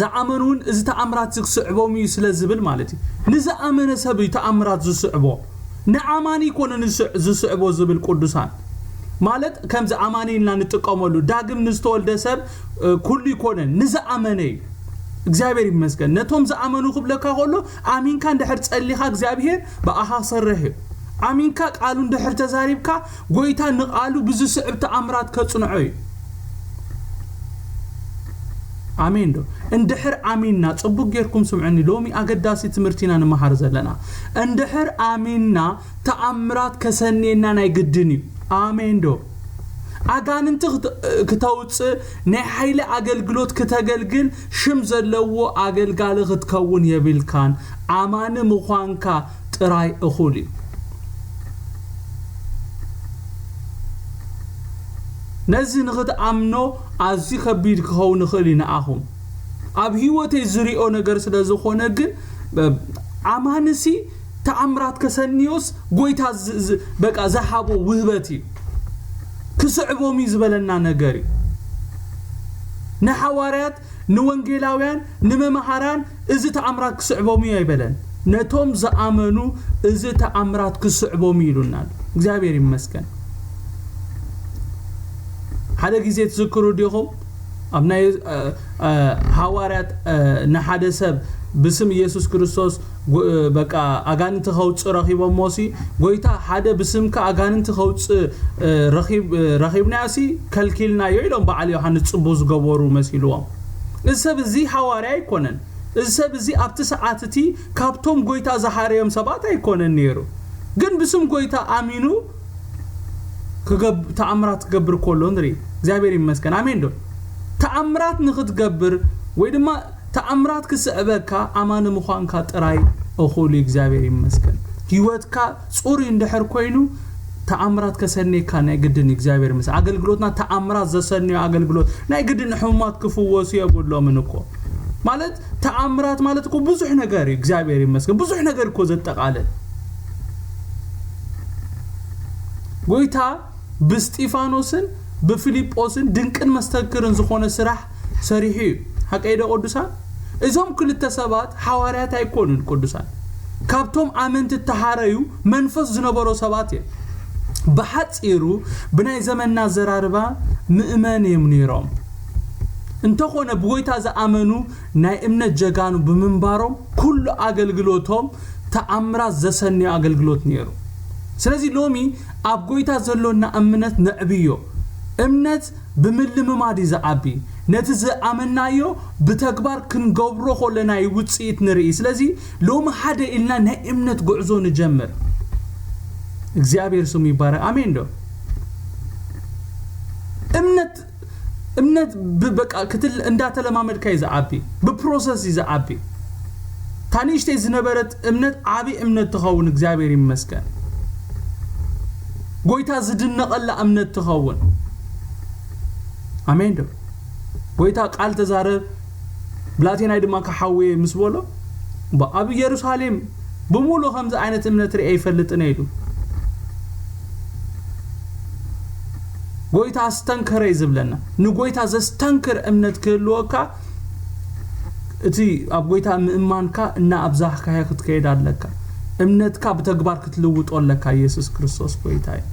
ዝኣመኑ እውን እዚ ተኣምራት እዚ ክስዕቦም እዩ ስለ ዝብል ማለት እዩ። ንዝኣመነ ሰብ እዩ ተኣምራት ዝስዕቦ። ንኣማኒ ይኮነ ዝስዕቦ ዝብል ቅዱሳን ማለት ከምዚ ኣማኒ ኢልና ንጥቀመሉ። ዳግም ንዝተወልደ ሰብ ኩሉ ይኮነን፣ ንዝኣመነ እዩ። እግዚኣብሔር ይመስገን። ነቶም ዝኣመኑ ክብለካ ከሎ ኣሚንካ እንድሕር ጸሊኻ እግዚኣብሔር ብኣኻ ክሰርሕ እዩ። ኣሚንካ ቃሉ እንድሕር ተዛሪብካ ጎይታ ንቃሉ ብዝስዕብ ተኣምራት ከጽንዖ እዩ። ኣሜን ዶ? እንድሕር ኣሚንና፣ ጽቡቅ ጌርኩም ስምዑኒ፣ ሎሚ ኣገዳሲ ትምህርቲ ኢና ንመሃር ዘለና። እንድሕር ኣሚንና ተኣምራት ከሰንየና ናይ ግድን እዩ። ኣሜን ዶ? ኣጋንንቲ ክተ- ክተውጽእ፣ ናይ ሓይሊ ኣገልግሎት ክተገልግል፣ ሽም ዘለዎ ኣገልጋሊ ክትከውን የብልካን። ኣማኒ ምዃንካ ጥራይ እኹል እዩ። ነዚ ንኽትኣምኖ ኣዝዩ ከቢድ ክኸውን ይኽእል እዩ ንኣኹም። ኣብ ህይወተይ ዝሪኦ ነገር ስለ ዝኾነ ግን ኣማንሲ ተኣምራት ከሰንዮስ ጎይታ በቃ ዝሃቦ ውህበት እዩ። ክስዕቦም እዩ ዝበለና ነገር እዩ። ንሓዋርያት ንወንጌላውያን ንመምሃራን እዚ ተኣምራት ክስዕቦም እዩ ኣይበለን። ነቶም ዝኣመኑ እዚ ተኣምራት ክስዕቦም እዩ ኢሉና ኣሎ። እግዚኣብሔር ይመስገን። ሓደ ግዜ ትዝክሩ ዲኹም? ኣብ ናይ ሃዋርያት ንሓደ ሰብ ብስም ኢየሱስ ክርስቶስ በቃ ኣጋንንቲ ከውፅእ ረኺቦሞ ሲ ጎይታ ሓደ ብስምካ ኣጋንንቲ ከውፅእ ረኺብናዮ ሲ ከልኪልናዮ ኢሎም በዓል ዮሃንስ ፅቡ ዝገበሩ መሲልዎም። እዚ ሰብ እዚ ሃዋርያ ኣይኮነን። እዚ ሰብ እዚ ኣብቲ ሰዓት እቲ ካብቶም ጎይታ ዝሃረዮም ሰባት ኣይኮነን ነይሩ። ግን ብስም ጎይታ ኣሚኑ ተኣምራት ክገብር ከሎ ንርኢ። እግዚኣብሔር ይመስገን። ኣሜን ዶ? ተኣምራት ንክትገብር ወይ ድማ ተኣምራት ክስዕበካ ኣማኒ ምዃንካ ጥራይ እኹል እዩ። እግዚኣብሔር ይመስገን። ህይወትካ ፅሩይ እንድሕር ኮይኑ ተኣምራት ከሰንየካ ናይ ግድን እዩ። እግዚኣብሔር ይመስገን። ኣገልግሎትና ተኣምራት ዘሰንዮ ኣገልግሎት ናይ ግድን ሕሙማት ክፍወሱ የብሎምን እኮ። ማለት ተኣምራት ማለት እኮ ብዙሕ ነገር እዩ። እግዚኣብሔር ይመስገን። ብዙሕ ነገር እኮ ዘጠቓልል ጎይታ ብስጢፋኖስን ብፊልጶስን ድንቅን መስተክርን ዝኾነ ስራሕ ሰሪሑ እዩ። ሓቀይ ዶ ቅዱሳን? እዞም ክልተ ሰባት ሓዋርያት ኣይኮኑን ቅዱሳን። ካብቶም ኣመንቲ እተሃረዩ መንፈስ ዝነበሮ ሰባት እዮም። ብሓጺሩ ብናይ ዘመንና ኣዘራርባ ምእመን እዮም ነይሮም። እንተኾነ ብጎይታ ዝኣመኑ ናይ እምነት ጀጋኑ ብምንባሮም ኩሉ ኣገልግሎቶም ተኣምራት ዘሰንዮ ኣገልግሎት ነይሩ። ስለዚ ሎሚ ኣብ ጎይታ ዘሎና እምነት ነዕብዮ። እምነት ብምልምማድ እዩ ዝዓቢ። ነቲ ዝኣመናዮ ብተግባር ክንገብሮ ከለና እዩ ውፅኢት ንርኢ። ስለዚ ሎሚ ሓደ ኢልና ናይ እምነት ጉዕዞ ንጀምር። እግዚኣብሔር ስሙ ይባረክ። ኣሜን ዶ? እምነት እምነት በቃ ክትል እንዳተለማመድካ እዩ ዝዓቢ። ብፕሮሰስ እዩ ዝዓቢ። ታንእሽተይ ዝነበረት እምነት ዓቢ እምነት ትኸውን። እግዚኣብሔር ይመስገን። ጎይታ ዝድነቐላ እምነት ትኸውን። ኣሜን ዶ? ጎይታ ቃል ተዛረብ፣ ብላቴናይ ድማ ክሓውየ ምስ በሎ፣ ኣብ ኢየሩሳሌም ብምሉእ ከምዚ ዓይነት እምነት ርኤ ይፈልጥን ኢሉ። ጎይታ ኣስተንከረ እዩ ዝብለና። ንጎይታ ዘስተንክር እምነት ክህልወካ፣ እቲ ኣብ ጎይታ ምእማንካ እና ኣብዛሕካዮ ክትከይድ ኣለካ። እምነትካ ብተግባር ክትልውጦ ኣለካ። ኢየሱስ ክርስቶስ ጎይታ እዩ።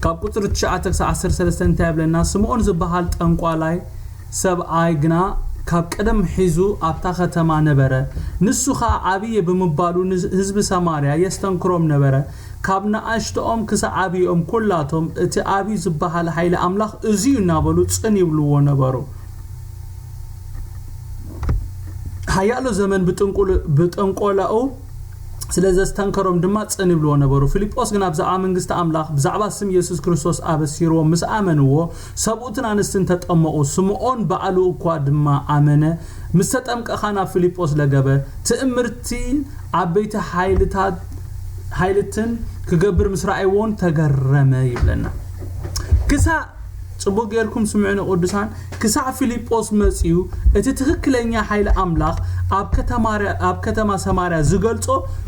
ካብ ቁፅሪ ትሽዓተ ክሳብ ዓሰርተ ሰለስተ እንታይ ይብለና? ስምዖን ዝበሃል ጠንቋላይ ሰብኣይ ግና ካብ ቀደም ሒዙ ኣብታ ከተማ ነበረ። ንሱ ኸኣ ዓብየ ብምባሉ ንህዝቢ ሰማርያ የስተንክሮም ነበረ። ካብ ንኣሽቶኦም ክሳብ ዓብዮም ኩላቶም እቲ ዓብዩ ዝበሃል ሓይሊ ኣምላኽ እዚዩ እናበሉ ጽን ይብልዎ ነበሩ። ሓያሎ ዘመን ብጥንቁል- ብጥንቆላኡ ስለ ዘስተንከሮም ድማ ጽን ይብልዎ ነበሩ። ፊልጶስ ግና ብዛዕባ መንግስቲ ኣምላኽ ብዛዕባ ስም የሱስ ክርስቶስ ኣበሲርዎም ምስ ኣመንዎ ሰብኡትን ኣንስትን ተጠመቑ። ስምዖን ባዕሉ እኳ ድማ ኣመነ። ምስ ተጠምቀ ኸኣ ናብ ፊልጶስ ለገበ። ትእምርቲ ዓበይቲ ሓይልታት ሓይልትን ክገብር ምስ ረኣይዎን ተገረመ ይብለና። ክሳዕ ጽቡቅ ጌርኩም ስምዑኒ ቅዱሳን፣ ክሳዕ ፊልጶስ መጺኡ እቲ ትኽክለኛ ሓይሊ ኣምላኽ ኣብ ከተማ ኣብ ከተማ ሰማርያ ዝገልጾ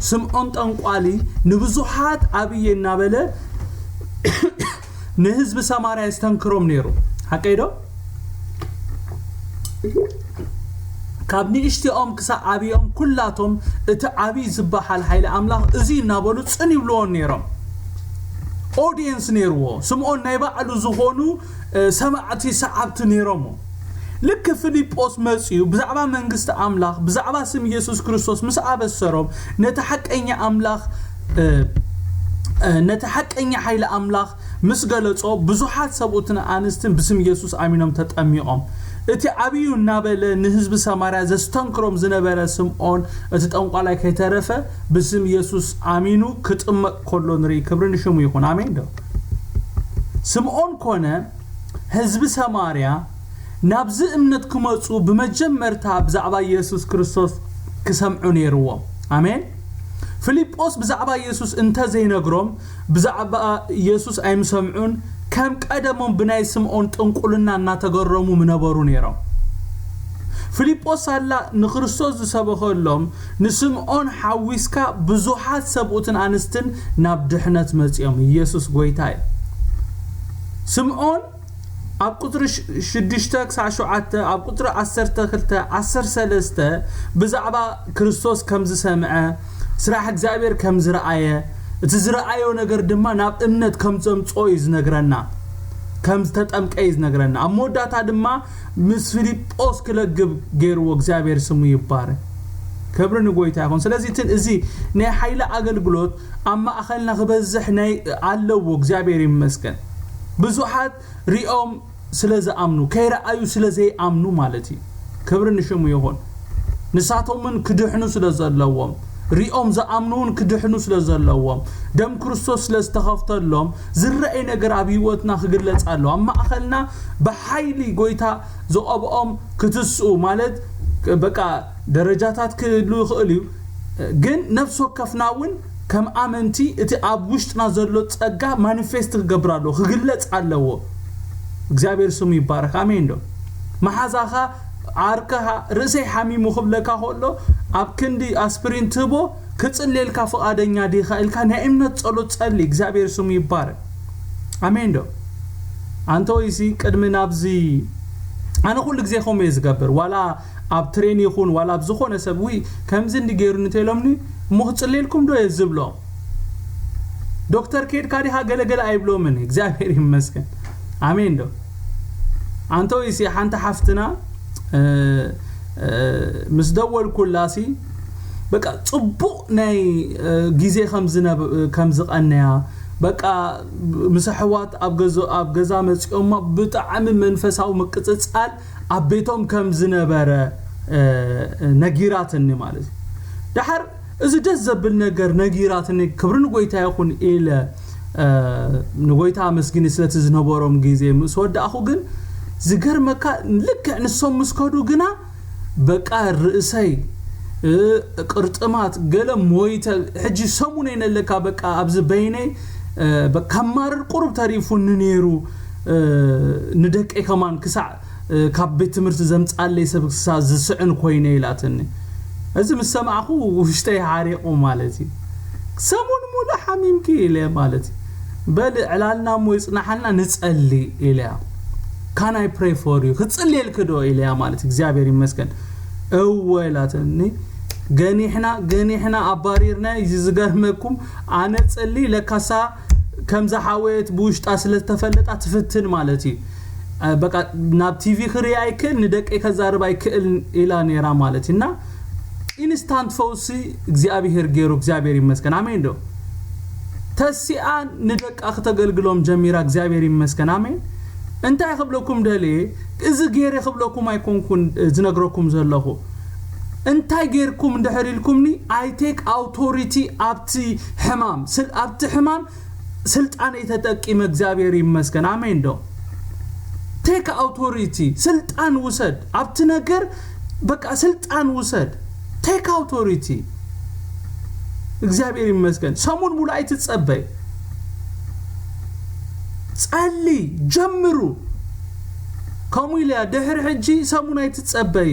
ስምዖን ጠንቋሊ ንብዙሓት ኣብየ እናበለ ንህዝቢ ሰማርያ የስተንክሮም ነይሩ። ሓቀይ ዶ? ካብ ንእሽቲኦም ክሳብ ዓብዮም ኩላቶም እቲ ዓብይ ዝበሃል ሓይሊ ኣምላኽ እዚ እናበሉ ጽን ይብልዎ ነይሮም። ኦዲየንስ ነይርዎ። ስምዖን ናይ ባዕሉ ዝኾኑ ሰማዕቲ ሰዓብቲ ነይሮሞ። ልክ ፊልጶስ መጺኡ ብዛዕባ መንግስቲ ኣምላኽ ብዛዕባ ስም ኢየሱስ ክርስቶስ ምስ ኣበሰሮም ነቲ ሓቀኛ ኣምላኽ ነቲ ሓቀኛ ሓይሊ ኣምላኽ ምስ ገለጾ ብዙሓት ሰብኡትን ኣንስትን ብስም ኢየሱስ ኣሚኖም ተጠሚቖም። እቲ ዓብዩ እናበለ ንህዝቢ ሰማርያ ዘስተንክሮም ዝነበረ ስምዖን እቲ ጠንቋላይ ከይተረፈ ብስም ኢየሱስ ኣሚኑ ክጥመቕ ከሎ ንርኢ። ክብሪ ንሽሙ ይኹን። ኣሜን ዶ? ስምዖን ኮነ ህዝቢ ሰማርያ ናብዚ እምነት ክመጹ ብመጀመርታ ብዛዕባ ኢየሱስ ክርስቶስ ክሰምዑ ነይርዎም። ኣሜን። ፊልጶስ ብዛዕባ ኢየሱስ እንተ ዘይነግሮም ብዛዕባ ኢየሱስ ኣይምሰምዑን፣ ከም ቀደሞም ብናይ ስምዖን ጥንቁልና እናተገረሙ ምነበሩ ነይሮም። ፊልጶስ ሳላ ንክርስቶስ ዝሰበኸሎም ንስምዖን ሓዊስካ ብዙሓት ሰብኡትን ኣንስትን ናብ ድሕነት መጺኦም። ኢየሱስ ጎይታ እዩ። ስምዖን ኣብ ቁፅሪ ሽዱሽተ ክሳብ ሸውዓተ፣ ኣብ ቁፅሪ ዓሰርተ ክልተ፣ ዓሰርተ ሰለስተ ብዛዕባ ክርስቶስ ከም ዝሰምዐ፣ ስራሕ እግዚኣብሔር ከም ዝረኣየ፣ እቲ ዝረኣዮ ነገር ድማ ናብ እምነት ከም ዘምፅኦ እዩ ዝነግረና። ከም ዝተጠምቀ እዩ ዝነግረና። ኣብ መወዳእታ ድማ ምስ ፊልጶስ ክለግብ ገይርዎ። እግዚኣብሔር ስሙ ይባረክ። ክብሪ ንጎይታ ይኹን። ስለዚ እቲ እዚ ናይ ሓይሊ ኣገልግሎት ኣብ ማእኸልና ክበዝሕ ናይ ኣለዎ። እግዚኣብሔር ይመስገን። ብዙሓት ሪኦም ስለ ዝኣምኑ፣ ከይረኣዩ ስለ ዘይኣምኑ ማለት እዩ። ክብሪ ንሽሙ ይኹን። ንሳቶም እውን ክድሕኑ ስለ ዘለዎም፣ ሪኦም ዝኣምኑ እውን ክድሕኑ ስለ ዘለዎም፣ ደም ክርስቶስ ስለ ዝተኸፍተሎም ዝረኣይ ነገር ኣብ ህይወትና ክግለጽ ኣለዎ። ኣብ ማእኸልና ብሓይሊ ጎይታ ዝቐብኦም ክትስኡ ማለት በቃ ደረጃታት ክህሉ ይኽእል እዩ። ግን ነፍሲ ወከፍና እውን ከም ኣመንቲ እቲ ኣብ ውሽጥና ዘሎ ጸጋ ማኒፌስት ክገብር ኣለዎ፣ ክግለጽ ኣለዎ። እግዚኣብሔር ስሙ ይባረክ። ኣሜን ዶ? መሓዛኻ ዓርከኻ ርእሰይ ሓሚሙ ክብለካ ከሎ ኣብ ክንዲ ኣስፕሪን ትህቦ ክጽልየልካ ፍቓደኛ ዲኻ ኢልካ ናይ እምነት ጸሎት ጸሊ። እግዚኣብሔር ስሙ ይባረክ። ኣሜን ዶ? ኣንተ ወይሲ ቅድሚ ናብዚ ኣነ ኩሉ ግዜ ከምኡ እየ ዝገብር። ዋላ ኣብ ትሬን ይኹን ዋላ ኣብ ዝኾነ ሰብ ውይ ከምዚ እንዲ ገይሩ እንተኢሎምኒ እሞ ክጽልየልኩም ዶ እየ ዝብሎም። ዶክተር ኬድካ ዲኻ ገለገለ ኣይብሎምን። እግዚኣብሔር ይመስገን። ኣሜን ዶ? ኣንተ ወይሲ ሓንቲ ሓፍትና ምስ ደወልኩላሲ በቃ ጽቡቕ ናይ ግዜ ከም ዝቐነያ በቃ ምስ ኣሕዋት ኣብ ገዛ መፂኦማ ብጣዕሚ መንፈሳዊ ምቅፅፃል ኣብ ቤቶም ከም ዝነበረ ነጊራትኒ ማለት እዩ። ደሓር እዚ ደስ ዘብል ነገር ነጊራትኒ ክብሪ ንጎይታ ይኹን ኢለ ንጎይታ ኣመስግኒ ስለቲ ዝነበሮም ግዜ ምስ ወዳእኹ ግን ዝገርመካ ልክዕ ንሶም ምስ ከዱ ግና በቃ ርእሰይ ቅርጥማት ገለ ሞይተ ሕጂ ሰሙነይ ነለካ በቃ ኣብዚ በይነይ ከማርር ቁሩብ ተሪፉኒ ነይሩ ንደቀይ ከማን ክሳዕ ካብ ቤት ትምህርቲ ዘምፃለይ ሰብ ክሳዕ ዝስዕን ኮይነ ኢላትኒ። እዚ ምስ ሰማዕኹ ውሽጠይ ሓሪቑ ማለት እዩ። ሰሙን ሙሉእ ሓሚምኪ ኢለ ማለት እዩ። በል ዕላልና እሞ ይጽናሓልና፣ ንጸሊ ኢለያ። Can I pray for you? ክጽልየልኪ ዶ ኢለያ ማለት እግዚኣብሔር ይመስገን። እወ ኢላትኒ። ገኒሕና ገኒሕና ኣባሪርና። እዚ ዝገርመኩም ኣነ ጸሊ ለካሳ ከምዛ ሓወየት ብውሽጣ ስለተፈለጣ ትፍትን ማለት እዩ። በቃ ናብ ቲቪ ክርኢ ኣይክእል፣ ንደቀይ ከዛርብ ኣይክእል ኢላ ነይራ ማለት እዩ። እና ኢንስታንት ፈውሲ እግዚኣብሔር ገይሩ፣ እግዚኣብሔር ይመስገን። ኣሜን ዶ? ተሲኣ ንደቃ ክተገልግሎም ጀሚራ፣ እግዚኣብሔር ይመስገን። ኣሜን። እንታይ ክብለኩም ደልየ፣ እዚ ገይረ ክብለኩም ኣይኮንኩን ዝነግረኩም ዘለኹ። እንታይ ገይርኩም እንድሕር ኢልኩምኒ፣ ኣይ ቴክ ኣውቶሪቲ ኣብቲ ሕማም፣ ስል-፣ ኣብቲ ሕማም ስልጣን ተጠቂመ፣ እግዚኣብሔር ይመስገን። ኣሜን ዶ? ቴክ ኣውቶሪቲ፣ ስልጣን ውሰድ ኣብቲ ነገር። በቃ ስልጣን ውሰድ፣ ቴክ ኣውቶሪቲ። እግዚኣብሔር ይመስገን። ሰሙን ሙሉ ኣይትጸበይ፣ ጸሊ፣ ጀምሩ። ከምኡ ኢለያ ድሕሪ ሕጂ ሰሙን ኣይትጸበይ።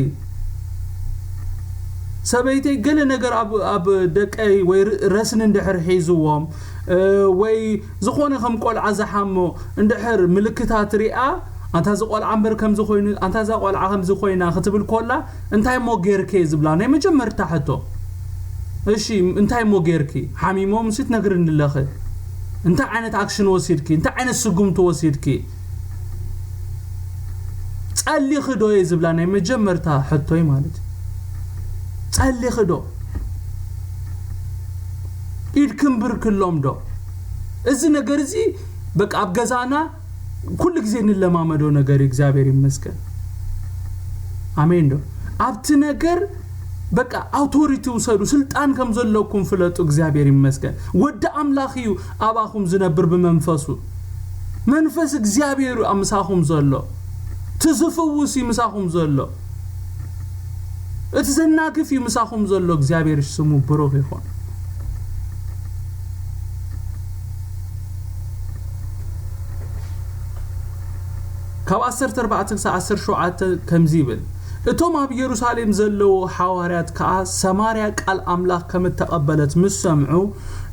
ሰበይተይ ገለ ነገር ኣብ፣ ኣብ ደቀይ ወይ ር-፣ ረስኒ እንድሕር ሒዝዎም፣ እ፣ ወይ ዝኾነ ከም ቆልዓ ዝሓሞ እንድሕር ምልክታት ሪኣ፣ ኣንታ እዚ ቆልዓ እምበር ከምዚ ኮይኑ፣ ኣንታ እዛ ቆልዓ ከምዚ ኮይና ክትብል ኮላ፣ እንታይ እሞ ጌርኪ ዝብላ ናይ መጀመርታ ሕቶ። እሺ፣ እንታይ እሞ ጌርኪ? ሓሚሞም ሲ ትነግርኒ ኣለኺ። እንታይ ዓይነት ኣክሽን ወሲድኪ? እንታይ ዓይነት ስጉምቲ ወሲድኪ? ጸሊኺ ዶ እየ ዝብላ ናይ መጀመርታ ሕቶይ ማለት እዩ። ጸሊኺ ዶ? ኢድክን ብርክሎም ዶ? እዚ ነገር እዚ በቃ ኣብ ገዛና ኩሉ ግዜ እንለማመዶ ነገር እዩ። እግዚኣብሔር ይመስገን። ኣሜን ዶ? ኣብቲ ነገር በቃ ኣውቶሪቲ ውሰዱ፣ ስልጣን ከም ዘለኩም ፍለጡ። እግዚኣብሔር ይመስገን። ወዲ ኣምላኽ እዩ ኣባኹም ዝነብር ብመንፈሱ። መንፈስ እግዚኣብሔር እዩ ኣብ ምሳኹም ዘሎ። እቲ ዝፍውስ እዩ ምሳኹም ዘሎ። እቲ ዘናግፍ እዩ ምሳኹም ዘሎ። እግዚኣብሔር ስሙ ብሩኽ ይኹን። ካብ ዓሰርተ ኣርባዕተ ክሳብ ዓሰርተ ሸውዓተ ከምዚ ይብል፣ እቶም ኣብ የሩሳሌም ዘለዉ ሓዋርያት ከኣ ሰማርያ ቃል ኣምላኽ ከም እተቐበለት ምስ ሰምዑ፣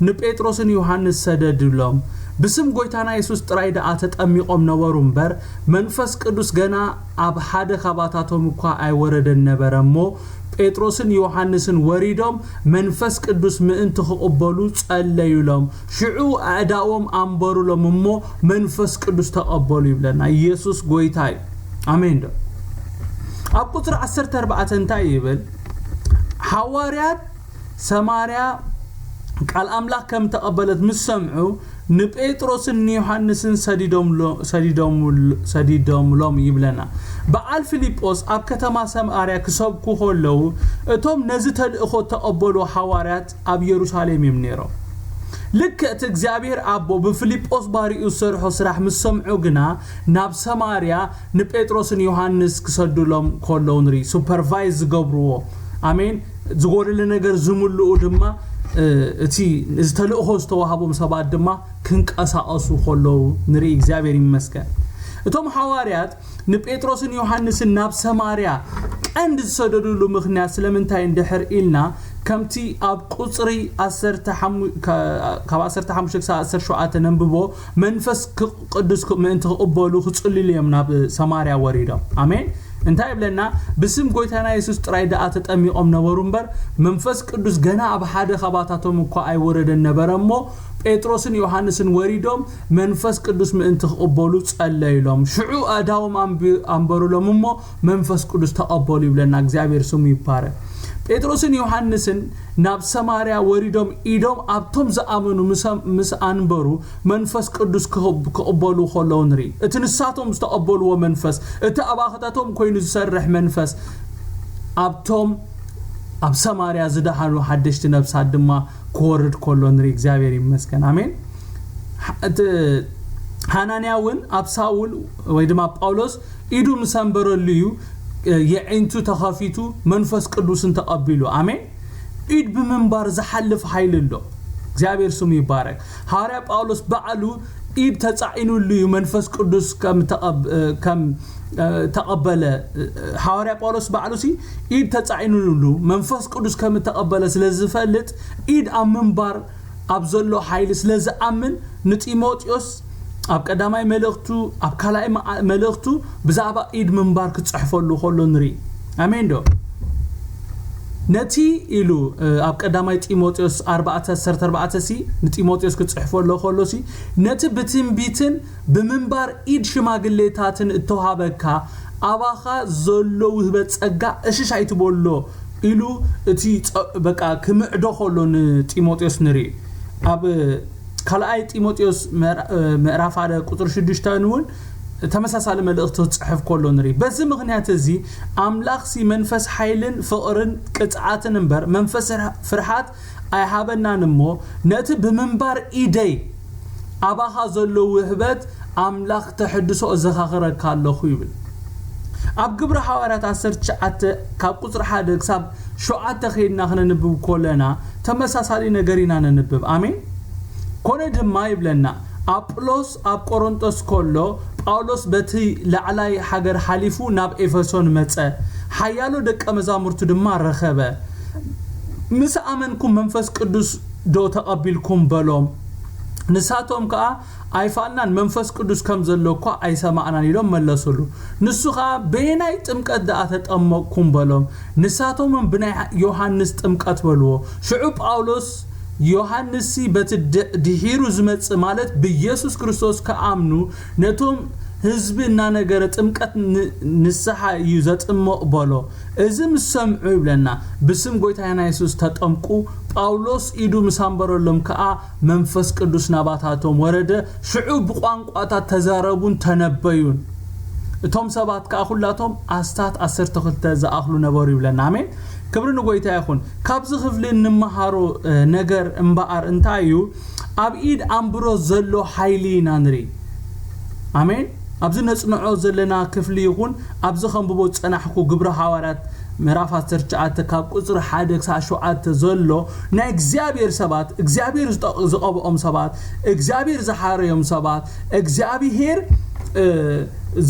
ንጴጥሮስን ዮሃንስ ሰደድሎም። ብስም ጐይታና የሱስ ጥራይ ደኣ ተጠሚቖም ነበሩ እምበር፣ መንፈስ ቅዱስ ገና ኣብ ሓደ ካባታቶም እኳ ኣይወረደን ነበረ እሞ፣ ጴጥሮስን ዮሃንስን ወሪዶም መንፈስ ቅዱስ ምእንቲ ክቕበሉ ጸለዩሎም። ሽዑ ኣእዳዎም ኣንበሩሎም እሞ መንፈስ ቅዱስ ተቐበሉ ይብለና። ኢየሱስ ጐይታ እዩ። ኣሜን ዶ? ኣብ ቁጽሪ ዓሰርተ ኣርባዕተ እንታይ ይብል? ሓዋርያት ሰማርያ ቃል ኣምላኽ ከም ተቐበለት ምስ ሰምዑ፣ ንጴጥሮስን ንዮሃንስን ሰዲዶምሎ-፣ ሰዲዶምሎ-፣ ሰዲዶምሎም ይብለና። በዓል ፊልጶስ ኣብ ከተማ ሰማርያ ክሰብኩ ከለዉ፣ እቶም ነዚ ተልእኾ እተቐበሉ ሓዋርያት ኣብ የሩሳሌም እዮም ነይሮም። ልክዕ እቲ እግዚኣብሔር ኣቦ ብፊልጶስ ባሪኡ ዝሰርሖ ስራሕ ምስ ሰምዑ ግና፣ ናብ ሰማርያ ንጴጥሮስን ዮሃንስ ክሰዱሎም ከለዉ ንርኢ። ሱፐርቫይዝ ዝገብርዎ፣ ኣሜን፣ ዝጎደለ ነገር ዝምልኡ ድማ፣ እ፣ እቲ፣ እዚ ተልእኾ ዝተዋህቦም ሰባት ድማ ክንቀሳቐሱ ከለዉ ንርኢ። እግዚኣብሔር ይመስገን። እቶም ሓዋርያት ንጴጥሮስን ዮሃንስን ናብ ሰማርያ ቀንዲ ዝሰደዱሉ ምኽንያት ስለምንታይ እንድሕር ኢልና፣ ከምቲ ኣብ ቁጽሪ ዓሰርተ ሓሙሽተ፣ ካ-፣ ካብ ዓሰርተ ሓሙሽተ ክሳብ ዓሰርተ ሸውዓተ ነንብቦ፣ መንፈስ ክ-፣ ቅዱስ ክ-፣ ምእንቲ ክቕበሉ ክጽልሉ እዮም ናብ ሰማርያ ወሪዶም። ኣሜን። እንታይ ይብለና? ብስም ጐይታና የሱስ ጥራይ ደኣ ተጠሚቖም ነበሩ እምበር፣ መንፈስ ቅዱስ ገና ኣብ ሓደ ካባታቶም እኳ ኣይወረደን ነበረ እሞ፣ ጴጥሮስን ዮሃንስን ወሪዶም መንፈስ ቅዱስ ምእንቲ ክቕበሉ ጸለዩሎም። ሽዑ ኣእዳዎም ኣንቢ-፣ ኣንበሩሎም እሞ መንፈስ ቅዱስ ተቐበሉ ይብለና። እግዚኣብሔር ስሙ ይባረክ። ጴጥሮስን ዮሃንስን ናብ ሰማርያ ወሪዶም ኢዶም ኣብቶም ዝኣመኑ ምስ፣ ምስ ኣንበሩ መንፈስ ቅዱስ ክቕብ-፣ ክቕበሉ ከለዉ ንርኢ። እቲ ንሳቶም ዝተቐበልዎ መንፈስ፣ እቲ ኣባኽታቶም ኮይኑ ዝሰርሕ መንፈስ ኣብቶም ኣብ ሰማርያ ዝደሃኑ ሓደሽቲ ነብሳት ድማ ክወርድ ከሎ ንርኢ። እግዚኣብሔር ይመስገን። ኣሜን። ሓ-፣ እቲ ሓናንያ እውን ኣብ ሳውል ወይ ድማ ጳውሎስ ኢዱ ምስ ኣንበረሉ እዩ፣ የዒንቱ ተኸፊቱ መንፈስ ቅዱስን ተቐቢሉ። ኣሜን። ኢድ ብምንባር ዝሓልፍ ሓይሊ ኣሎ። እግዚኣብሔር ስሙ ይባረክ። ሃዋርያ ጳውሎስ ባዕሉ ኢድ ተጻዒኑሉ እዩ መንፈስ ቅዱስ ከም ተቐብ-፣ ከም፣ እ፣ ተቐበለ። ሃዋርያ ጳውሎስ ባዕሉ ሲ ኢድ ተጻዒኑሉ መንፈስ ቅዱስ ከም ተቐበለ ስለ ዝፈልጥ ኢድ ኣብ ምንባር ኣብ ዘሎ ሓይሊ ስለ ዝኣምን ንጢሞቴዎስ ኣብ ቀዳማይ መልእኽቱ ኣብ ካልኣይ መዓ- መልእኽቱ ብዛዕባ ኢድ ምንባር ክጽሕፈሉ ከሎ ንርኢ። ኣሜን ዶ? ነቲ ኢሉ ኣብ ቀዳማይ ጢሞቴዎስ ኣርባዕተ ዓሰርተ ኣርባዕተ ሲ ንጢሞቴዎስ ክጽሕፈሉ ከሎ ሲ ነቲ ብትንቢትን ብምንባር ኢድ ሽማግሌታትን እተዋሃበካ ኣባኻ ዘሎ ውህበት ጸጋ እሽሽ ኣይትበሎ ኢሉ እቲ ጸ- በቃ ክምዕዶ ከሎ ንጢሞቴዎስ ንርኢ። ኣብ ካልኣይ ጢሞቴዎስ ምዕራ- ምዕራፍ ሓደ ቁፅሪ ሽዱሽተ እውን ተመሳሳሊ መልእኽቲ ክፅሕፍ ከሎ ንርኢ። በዚ ምኽንያት እዚ ኣምላኽ ሲ መንፈስ ሓይልን ፍቕርን ቅፅዓትን እምበር መንፈስ ፍርሓት ኣይሃበናን እሞ ነቲ ብምንባር ኢደይ ኣባኻ ዘሎ ውህበት ኣምላኽ ተሕድሶ እዘኻኽረካ ኣለኹ ይብል። ኣብ ግብሪ ሓዋርያት ዓሰርተ ትሽዓተ ካብ ቁፅሪ ሓደ ክሳብ ሸውዓተ ከይድና ክነንብብ ከለና ተመሳሳሊ ነገር ኢና ነንብብ። ኣሜን። ኮነ ድማ ይብለና ኣጵሎስ ኣብ ቆሮንጦስ ከሎ ጳውሎስ በቲ ላዕላይ ሃገር ሓሊፉ ናብ ኤፌሶን መጸ። ሓያሎ ደቀ መዛሙርቱ ድማ ረኸበ። ምስ ኣመንኩም መንፈስ ቅዱስ ዶ ተቐቢልኩም በሎም። ንሳቶም ከኣ ኣይፋልናን መንፈስ ቅዱስ ከም ዘሎ እኳ ኣይሰማዕናን ኢሎም መለሱሉ። ንሱ ኸኣ በየናይ ጥምቀት ደኣ ተጠመቕኩም በሎም። ንሳቶም ብናይ ዮሃንስ ጥምቀት በልዎ። ሽዑ ጳውሎስ ዮሃንስሲ በቲ ድሒሩ ዝመጽእ ማለት ብኢየሱስ ክርስቶስ ክኣምኑ ነቶም ህዝቢ እናነገረ ጥምቀት ንስሓ እዩ ዘጥምቕ በሎ። እዚ ምስ ሰምዑ ይብለና ብስም ጎይታና የሱስ ተጠምቁ። ጳውሎስ ኢዱ ምስ ኣንበረሎም ከኣ መንፈስ ቅዱስ ናባታቶም ወረደ። ሽዑ ብቋንቋታት ተዛረቡን ተነበዩን። እቶም ሰባት ከኣ ኩላቶም ኣስታት ዓሰርተ ክልተ ዝኣኽሉ ነበሩ ይብለና። ኣሜን። ክብሪ ንጎይታ ይኹን። ካብዚ ክፍሊ እንመሃሮ ነገር እምበኣር እንታይ እዩ? ኣብ ኢድ ኣንብሮ ዘሎ ሓይሊ ኢና ንርኢ። ኣሜን። ኣብዚ ነጽንዖ ዘለና ክፍሊ ይኹን ኣብዚ ከንብቦ ዝጸናሕኩ ግብረ ሃዋርያት ምዕራፍ ዓሰርተ ትሽዓተ ካብ ቁጽሪ ሓደ ክሳብ ሸውዓተ ዘሎ ናይ እግዚኣብሔር ሰባት እግዚኣብሔር ዝቐብኦም ሰባት እግዚኣብሔር ዝሓረዮም ሰባት እግዚኣብሔር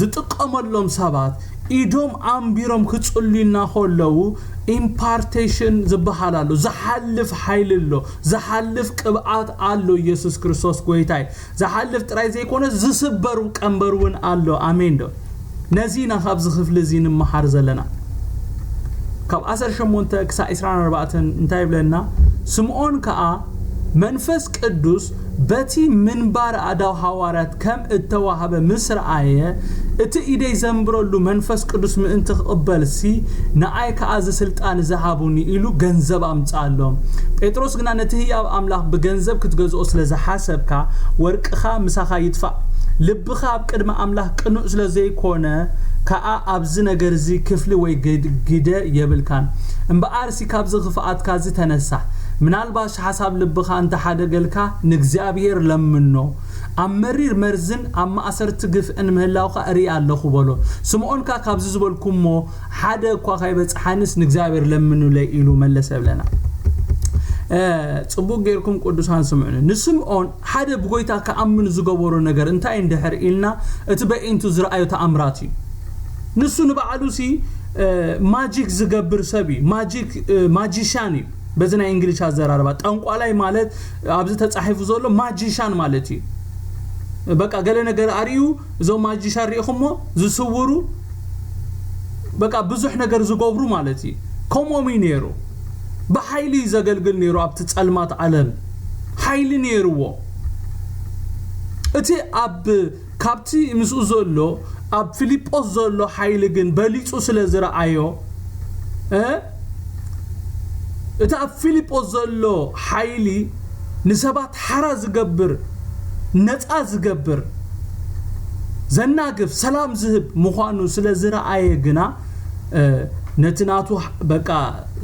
ዝጥቀመሎም ሰባት ኢዶም ኣንቢሮም ክጽልዩ እናኸለዉ ኢምፓርቴሽን ዝበሃል ኣሎ። ዝሓልፍ ሓይሊ ኣሎ። ዝሓልፍ ቅብኣት ኣሎ። ኢየሱስ ክርስቶስ ጎይታይ ዝሓልፍ ጥራይ ዘይኮነ ዝስበር ቀንበር እውን ኣሎ። ኣሜን ዶ? ነዚ ኢና ካብዚ ክፍሊ እዚ ንምሓር ዘለና። ካብ ዓሰርተ ሸሞንተ ክሳብ ዕስራን ኣርባዕተን እንታይ ይብለና? ስምዖን ከኣ መንፈስ ቅዱስ በቲ ምንባር ኣእዳው ሃዋርያት ከም እተዋህበ ምስ ረኣየ፣ እቲ ኢደይ ዘንብረሉ መንፈስ ቅዱስ ምእንቲ ክቕበልሲ ንኣይ ከኣ እዚ ስልጣን እዚ ሃቡኒ ኢሉ ገንዘብ ኣምጽኣሎም። ጴጥሮስ ግና ነቲ ህያብ ኣምላኽ ብገንዘብ ክትገዝኦ ስለ ዝሓሰብካ ወርቅኻ ምሳኻ ይጥፋእ። ልብኻ ኣብ ቅድሚ ኣምላኽ ቅኑዕ ስለ ዘይኮነ ከኣ ኣብዚ ነገር እዚ ክፍሊ ወይ ግደ የብልካን። እምበኣርሲ ካብዚ ክፍኣትካ እዚ ተነሳሕ። ምናልባሽ ሓሳብ ልብኻ እንተሓደገልካ ንእግዚኣብሔር ለምኖ። ኣብ መሪር መርዝን ኣብ ማእሰርቲ ግፍዕን ምህላውካ እርኢ ኣለኹ በሎ። ስምዖን ከኣ ካብዚ ዝበልኩሞ ሓደ እኳ ካይበጽሓንስ ንእግዚኣብሔር ለምኑለይ ኢሉ መለሰ ብለና። ጽቡቅ ጌርኩም ቅዱሳን ስምዑኒ። ንስምዖን ሓደ ብጎይታ ክኣምን ዝገበሮ ነገር እንታይ እንድሕር ኢልና እቲ በዒንቱ ዝረኣዮ ተኣምራት እዩ። ንሱ ንባዕሉ ሲ ማጂክ ዝገብር ሰብ እዩ። ማጂክ ማጂሻን እዩ። በዚ ናይ እንግሊሽ ኣዘራርባ ጠንቋላይ ማለት ኣብዚ ተጻሒፉ ዘሎ ማጂሻን ማለት እዩ። በቃ ገለ ነገር ኣርእዩ እዞም ማጂሻን ሪኢኹሞ ዝስውሩ በቃ ብዙሕ ነገር ዝገብሩ ማለት እዩ። ከምኦም እዩ ነይሩ። ብሓይሊ እዩ ዘገልግል ነይሩ ኣብቲ ጸልማት ዓለም ሓይሊ ነይርዎ። እቲ ኣብ ካብቲ ምስኡ ዘሎ ኣብ ፊልጶስ ዘሎ ሓይሊ ግን በሊጹ ስለ ዝረኣዮ እ እቲ ኣብ ፊልጶስ ዘሎ ሓይሊ ንሰባት ሓራ ዝገብር ነፃ ዝገብር ዘናግፍ ሰላም ዝህብ ምዃኑ ስለ ዝረኣየ ግና ነቲ ናቱ በቃ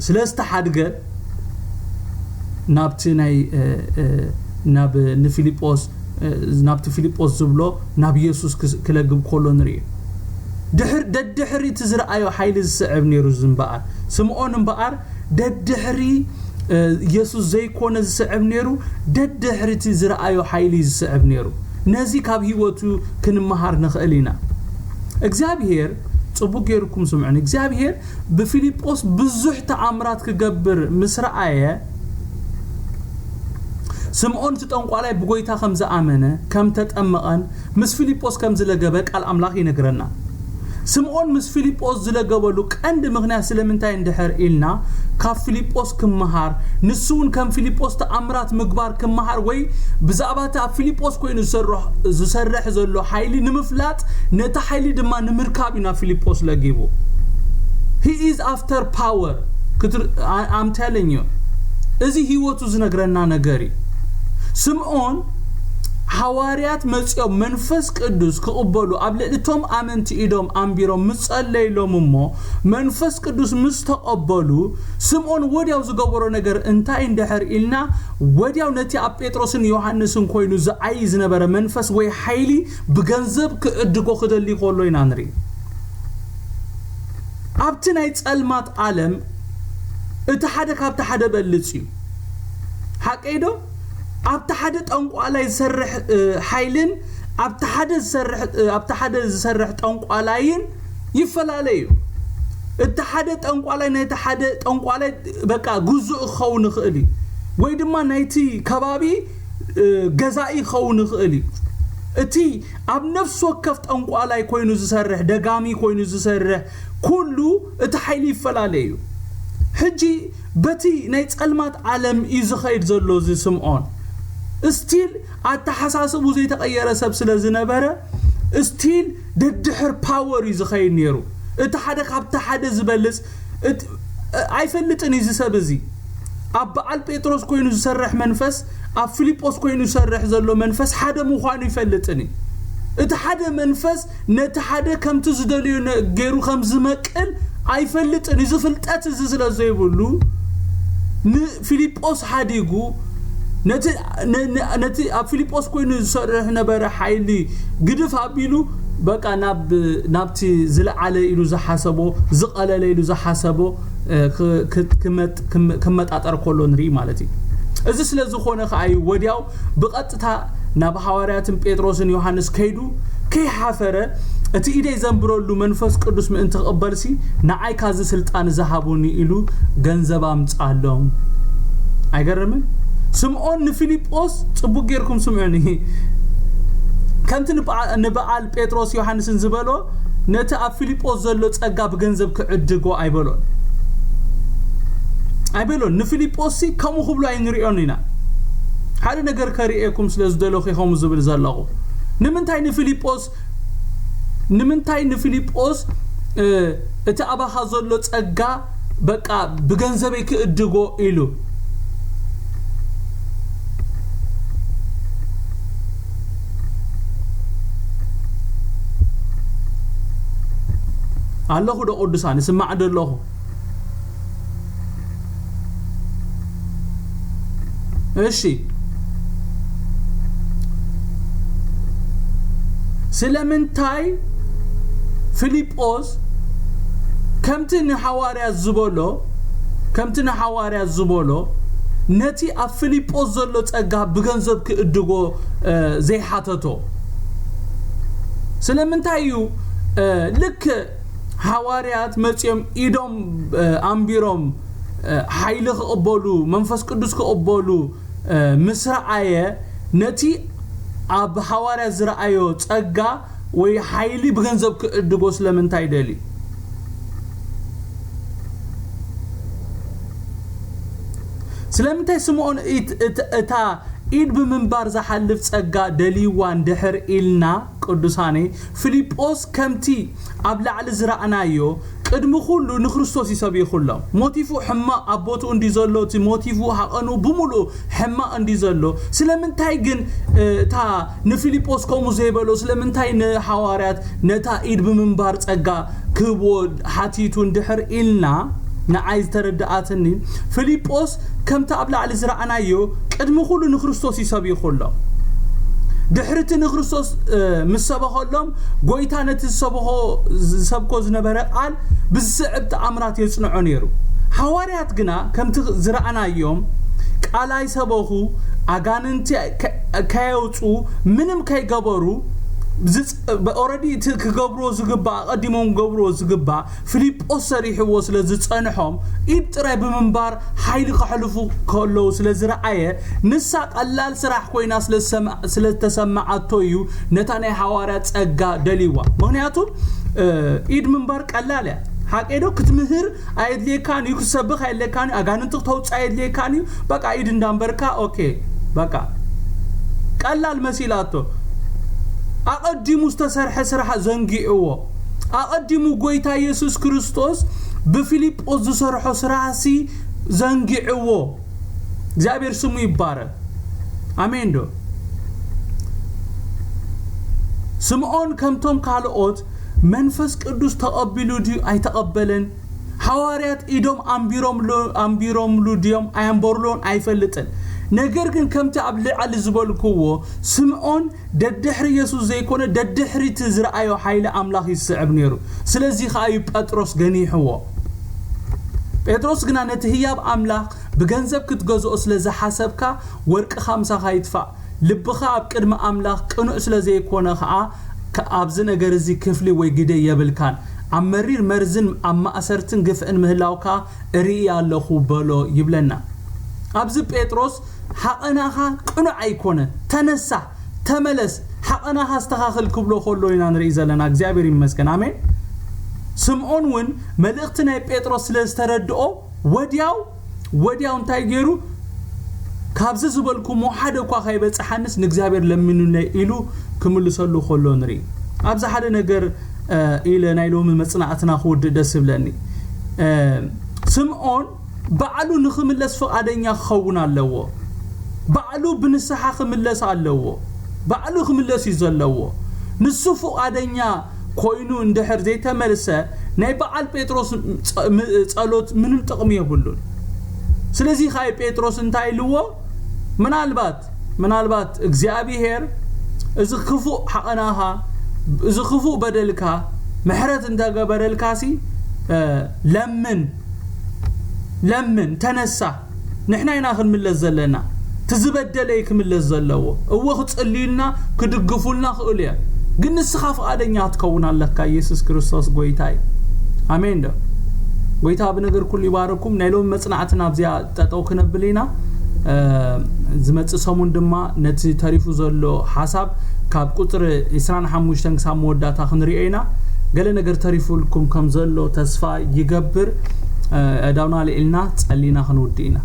ስለ ዝተሓድገ ናብቲ ናይ ናብ ንፊልጶስ ናብቲ ፊልጶስ ዝብሎ ናብ ኢየሱስ ክለግብ ከሎ ንርኢ። ድሕር ደድሕሪ እቲ ዝረኣዮ ሓይሊ ዝስዕብ ነይሩ። እዚ እምበኣር ስምዖን እምበኣር ደድሕሪ ኢየሱስ ዘይኮነ ዝስዕብ ነይሩ። ደድሕሪ እቲ ዝረኣዮ ሓይሊ ዝስዕብ ነይሩ። ነዚ ካብ ህይወቱ ክንመሃር ንኽእል ኢና። እግዚኣብሔር ጽቡቅ ገይርኩም ስምዑን እግዚኣብሔር ብፊልጶስ ብዙሕ ተኣምራት ክገብር ምስ ረኣየ ስምዖን እቲ ጠንቋላይ ብጎይታ ከም ዝኣመነ፣ ከም ተጠመቐን ምስ ፊልጶስ ከም ዝለገበ ቃል ኣምላኽ ይነግረና። ስምዖን ምስ ፊልጶስ ዝለገበሉ ቀንዲ ምኽንያት ስለምንታይ እንድሕር ኢልና፣ ካብ ፊልጶስ ክመሃር፣ ንሱ እውን ከም ፊልጶስ ተኣምራት ምግባር ክመሃር ወይ ብዛዕባ እቲ ኣብ ፊልጶስ ኮይኑ ዝሰርሕ ዘሎ ሓይሊ ንምፍላጥ፣ ነቲ ሓይሊ ድማ ንምርካብ እዩ ናብ ፊልጶስ ለጊቡ። He is after power. I'm telling you, እዚ ህይወቱ ዝነግረና ነገር እዩ። ስምዖን፣ ሓዋርያት መጺኦም መንፈስ ቅዱስ ክቕበሉ ኣብ ልዕሊ እቶም ኣመንቲ ኢዶም ኣንቢሮም ምስ ጸለይሎም እሞ፣ መንፈስ ቅዱስ ምስ ተቐበሉ፣ ስምዖን ወዲያው ዝገበሮ ነገር እንታይ እንድሕር ኢልና፣ ወዲያው ነቲ ኣብ ጴጥሮስን ዮሃንስን ኮይኑ ዝዓይ ዝነበረ መንፈስ ወይ ሓይሊ ብገንዘብ ክዕድጎ ክደሊ ከሎ ኢና ንርኢ። ኣብቲ ናይ ጸልማት ዓለም እቲ ሓደ ካብቲ ሓደ በልጽ እዩ። ሓቀይ ዶ? ኣብቲ ሓደ ጠንቋላይ ዝሰርሕ ሓይልን ኣብቲ ሓደ ዝሰርሕ ጠንቋላይን ይፈላለ እዩ። እቲ ሓደ ጠንቋላይ ናይቲ ሓደ ጠንቋላይ በቃ ግዙእ ክኸውን ይኽእል እዩ፣ ወይ ድማ ናይቲ ከባቢ ገዛኢ ክኸውን ይኽእል እዩ። እቲ ኣብ ነፍሲ ወከፍ ጠንቋላይ ኮይኑ ዝሰርሕ፣ ደጋሚ ኮይኑ ዝሰርሕ ኩሉ እቲ ሓይሊ ይፈላለ እዩ። ሕጂ በቲ ናይ ጸልማት ዓለም እዩ ዝኸይድ ዘሎ እዚ ስምዖን። ስቲል ኣተሓሳስቡ ዘይተቐየረ ሰብ ስለ ዝነበረ፣ ስቲል ደድሕር ፓወር እዩ ዝኸይድ ነይሩ። እቲ ሓደ ካብቲ ሓደ ዝበልጽ ኣይፈልጥን እዩ እዚ ሰብ እዚ። ኣብ በዓል ጴጥሮስ ኮይኑ ዝሰርሕ መንፈስ፣ ኣብ ፊልጶስ ኮይኑ ዝሰርሕ ዘሎ መንፈስ ሓደ ምዃኑ ይፈልጥን እዩ። እቲ ሓደ መንፈስ ነቲ ሓደ ከምቲ ዝደልዮ ገይሩ ከም ዝመቅል ኣይፈልጥን እዩ። እዚ ፍልጠት እዚ ስለ ዘይብሉ፣ ንፊልጶስ ሓዲጉ ነቲ ኣብ ፊልጶስ ኮይኑ ዝሰርሕ ነበረ ሓይሊ ግድፍ ኣቢሉ፣ በቃ ናብቲ ዝለዓለ ኢሉ ዝሓሰቦ፣ ዝቐለለ ኢሉ ዝሓሰቦ ክመጣጠር ከሎ ንርኢ ማለት እዩ። እዚ ስለ ዝኾነ ከኣ እዩ ወዲያው ብቐጥታ ናብ ሃዋርያትን ጴጥሮስን ዮሃንስ ከይዱ፣ ከይሓፈረ፣ እቲ ኢደይ ዘንብረሉ መንፈስ ቅዱስ ምእንቲ ክቕበልሲ ንዓይ ካዚ ስልጣን ዝሃቡኒ ኢሉ ገንዘብ ኣምጻሎም። ኣይገርምን? ስምዖን ንፊልጶስ፣ ጽቡቅ ጌርኩም ስምዑኒ፣ ከምቲ ንበዓል ጴጥሮስ ዮሃንስን ዝበሎ፣ ነቲ ኣብ ፊልጶስ ዘሎ ጸጋ ብገንዘብ ክዕድጎ ኣይበሎን። ኣይበሎን። ንፊልጶስ ሲ ከምኡ ክብሉ ኣይንሪኦን ኢና። ሓደ ነገር ከርእየኩም ስለ ዝደለኹ ከምኡ ዝብል ዘለኹ። ንምንታይ ንፊልጶስ ንምንታይ ንፊልጶስ እቲ ኣባኻ ዘሎ ጸጋ በቃ ብገንዘበይ ክእድጎ ኢሉ? ኣለኹ ዶ ቅዱሳን? እስማዕ ዶ ኣለኹ? እሺ፣ ስለምንታይ ፊልጶስ ከምቲ ንሓዋርያት ዝበሎ ከምቲ ንሓዋርያት ዝበሎ ነቲ ኣብ ፊልጶስ ዘሎ ጸጋ ብገንዘብ ክእድጎ ዘይሓተቶ? ስለምንታይ እዩ ልክ ሃዋርያት መጺኦም ኢዶም ኣንቢሮም ሓይሊ ክቕበሉ፣ መንፈስ ቅዱስ ክቕበሉ ምስ ረኣየ፣ ነቲ ኣብ ሃዋርያት ዝረኣዮ ጸጋ ወይ ሓይሊ ብገንዘብ ክእድጎ ስለምንታይ ደልዩ? ስለምንታይ ስምዖን እታ ኢድ ብምንባር ዝሓልፍ ጸጋ ደልይዋ እንድሕር ኢልና፣ ቅዱሳነይ፣ ፊልጶስ ከምቲ ኣብ ላዕሊ ዝረኣናዮ፣ ቅድሚ ኩሉ ንክርስቶስ እዩ ሰቢኹሎም። ሞቲፉ ሕማቕ ኣብ ቦትኡ እንዲ ዘሎ፣ እቲ ሞቲፉ ሃቐኑ ብምሉኡ ሕማቕ እንዲ ዘሎ፣ ስለምንታይ ግን እታ ንፊልጶስ ከምኡ ዘይበሎ? ስለምንታይ ንሃዋርያት ነታ ኢድ ብምንባር ጸጋ ክህብዎ ሓቲቱ እንድሕር ኢልና፣ ንዓይ ዝተረድኣትኒ፣ ፊልጶስ ከምቲ ኣብ ላዕሊ ዝረኣናዮ ቅድሚ ኩሉ ንክርስቶስ ይሰብኹ ኣሎ። ድሕሪ እቲ ንክርስቶስ ምስ ሰበኸሎም፣ ጎይታ ነቲ ዝሰብኾ ዝሰብኮ ዝነበረ ቃል ብዝስዕብ ተኣምራት የጽንዖ ነይሩ። ሃዋርያት ግና ከምቲ ዝረኣናዮም ቃል ኣይሰበኹ፣ ኣጋንንቲ ከየውጹ፣ ምንም ከይገበሩ፣ ኦረዲ እቲ ክገብርዎ ዝግባእ ኣቐዲሞም ክገብርዎ ዝግባእ ፊልጶስ ሰሪሕዎ ስለ ዝጸንሖም ኢድ ጥራይ ብምንባር ሓይሊ ከሕልፉ ከለዉ ስለ ዝረኣየ ንሳ ቀላል ስራሕ ኮይና ስለ ዝተሰምዓ- ስለ ዝተሰምዓቶ እዩ ነታ ናይ ሃዋርያ ጸጋ ደልይዋ። ምኽንያቱ እ፣ ኢድ ምንባር ቀላል እያ። ሓቀይ ዶ ክትምህር ኣየድልየካን እዩ፣ ክትሰብኽ ኣየድልየካን እዩ፣ ኣጋንንቲ ክተውፅእ ኣየድልየካን እዩ። በቃ ኢድ እንዳንበርካ ኦኬ በቃ ቀላል መሲላቶ። ኣቐዲሙ ዝተሰርሐ ስራሕ ዘንጊዕዎ። ኣቐዲሙ ጎይታ ኢየሱስ ክርስቶስ ብፊልጶስ ዝሰርሖ ስራሕሲ ዘንጊዕዎ። እግዚኣብሔር ስሙ ይባረክ። ኣሜን ዶ? ስምዖን ከምቶም ካልኦት መንፈስ ቅዱስ ተቐቢሉ ድዩ ኣይተቐበለን? ሓዋርያት ኢዶም ኣንቢሮምሉ ድዮም ኣየንበሩሎን ኣይፈልጥን። ነገር ግን ከምቲ ኣብ ልዕሊ ዝበልክዎ ስምዖን ደድሕሪ የሱስ ዘይኮነ ደድሕሪ እቲ ዝረኣዮ ሓይሊ ኣምላኽ ይስዕብ ነይሩ። ስለዚ ከኣ እዩ ጴጥሮስ ገኒሕዎ። ጴጥሮስ ግና ነቲ ህያብ ኣምላኽ ብገንዘብ ክትገዝኦ ስለ ዝሓሰብካ ወርቅኻ ምሳኻ ይጥፋእ። ልብኻ ኣብ ቅድሚ ኣምላኽ ቅኑዕ ስለ ዘይኮነ ኸኣ ኣብዚ ነገር እዚ ክፍሊ ወይ ግደ የብልካን። ኣብ መሪር መርዝን ኣብ ማእሰርትን ግፍዕን ምህላውካ እርኢ ኣለኹ በሎ ይብለና። ኣብዚ ጴጥሮስ ሓቐናኻ ቅኑዕ ኣይኮነ፣ ተነሳሕ፣ ተመለስ፣ ሓቐናኻ ኣስተኻኽል ክብሎ ከሎ ኢና ንርኢ ዘለና። እግዚኣብሔር ይመስገን። ኣሜን። ስምዖን እውን መልእኽቲ ናይ ጴጥሮስ ስለ ዝተረድኦ ወዲያው ወዲያው እንታይ ገይሩ? ካብዚ ዝበልኩሞ ሓደ እኳ ከይበፅሓንስ ንእግዚኣብሔር ለምኑለይ ኢሉ ክምልሰሉ ከሎ ንርኢ። ኣብዚ ሓደ ነገር ኢለ ናይ ሎሚ መፅናዕትና ክውድእ ደስ ይብለኒ። ስምዖን ባዕሉ ንኽምለስ ፍቓደኛ ክኸውን ኣለዎ። ባዕሉ ብንስሓ ክምለስ ኣለዎ። ባዕሉ ክምለስ እዩ ዘለዎ። ንሱ ፍቓደኛ ኮይኑ እንድሕር ዘይተመልሰ ናይ በዓል ጴጥሮስ ጸሎት ምንም ጥቕሚ የብሉን። ስለዚ ኸኣ ጴጥሮስ እንታይ ኢልዎ? ምናልባት ምናልባት እግዚኣብሔር እዚ ክፉእ ሓቐናኻ እዚ ክፉእ በደልካ ምሕረት እንተገበረልካሲ ለምን ለምን ተነሳ። ንሕና ኢና ክንምለስ ዘለና። እቲ ዝበደለ እዩ ክምለስ ዘለዎ። እወ ክጽልዩልና ክድግፉልና ክእሉ እዮም። ግን ንስኻ ፍቓደኛ ክትከውን ኣለካ። ኢየሱስ ክርስቶስ ጎይታ እዩ። ኣሜን ዶ? ጎይታ ብነገር ኩሉ ይባርኩም። ናይ ሎሚ መጽናዕትና ኣብዚኣ ጠጠው ክነብል ኢና። ዝመጽእ ሰሙን ድማ ነቲ ተሪፉ ዘሎ ሓሳብ ካብ ቁጽሪ ዕስራን ሓሙሽተን ክሳብ መወዳእታ ክንሪኦ ኢና። ገለ ነገር ተሪፉልኩም ከም ዘሎ ተስፋ ይገብር። ኣእዳውና ኣልዒልና ጸሊና ክንውድእ ኢና።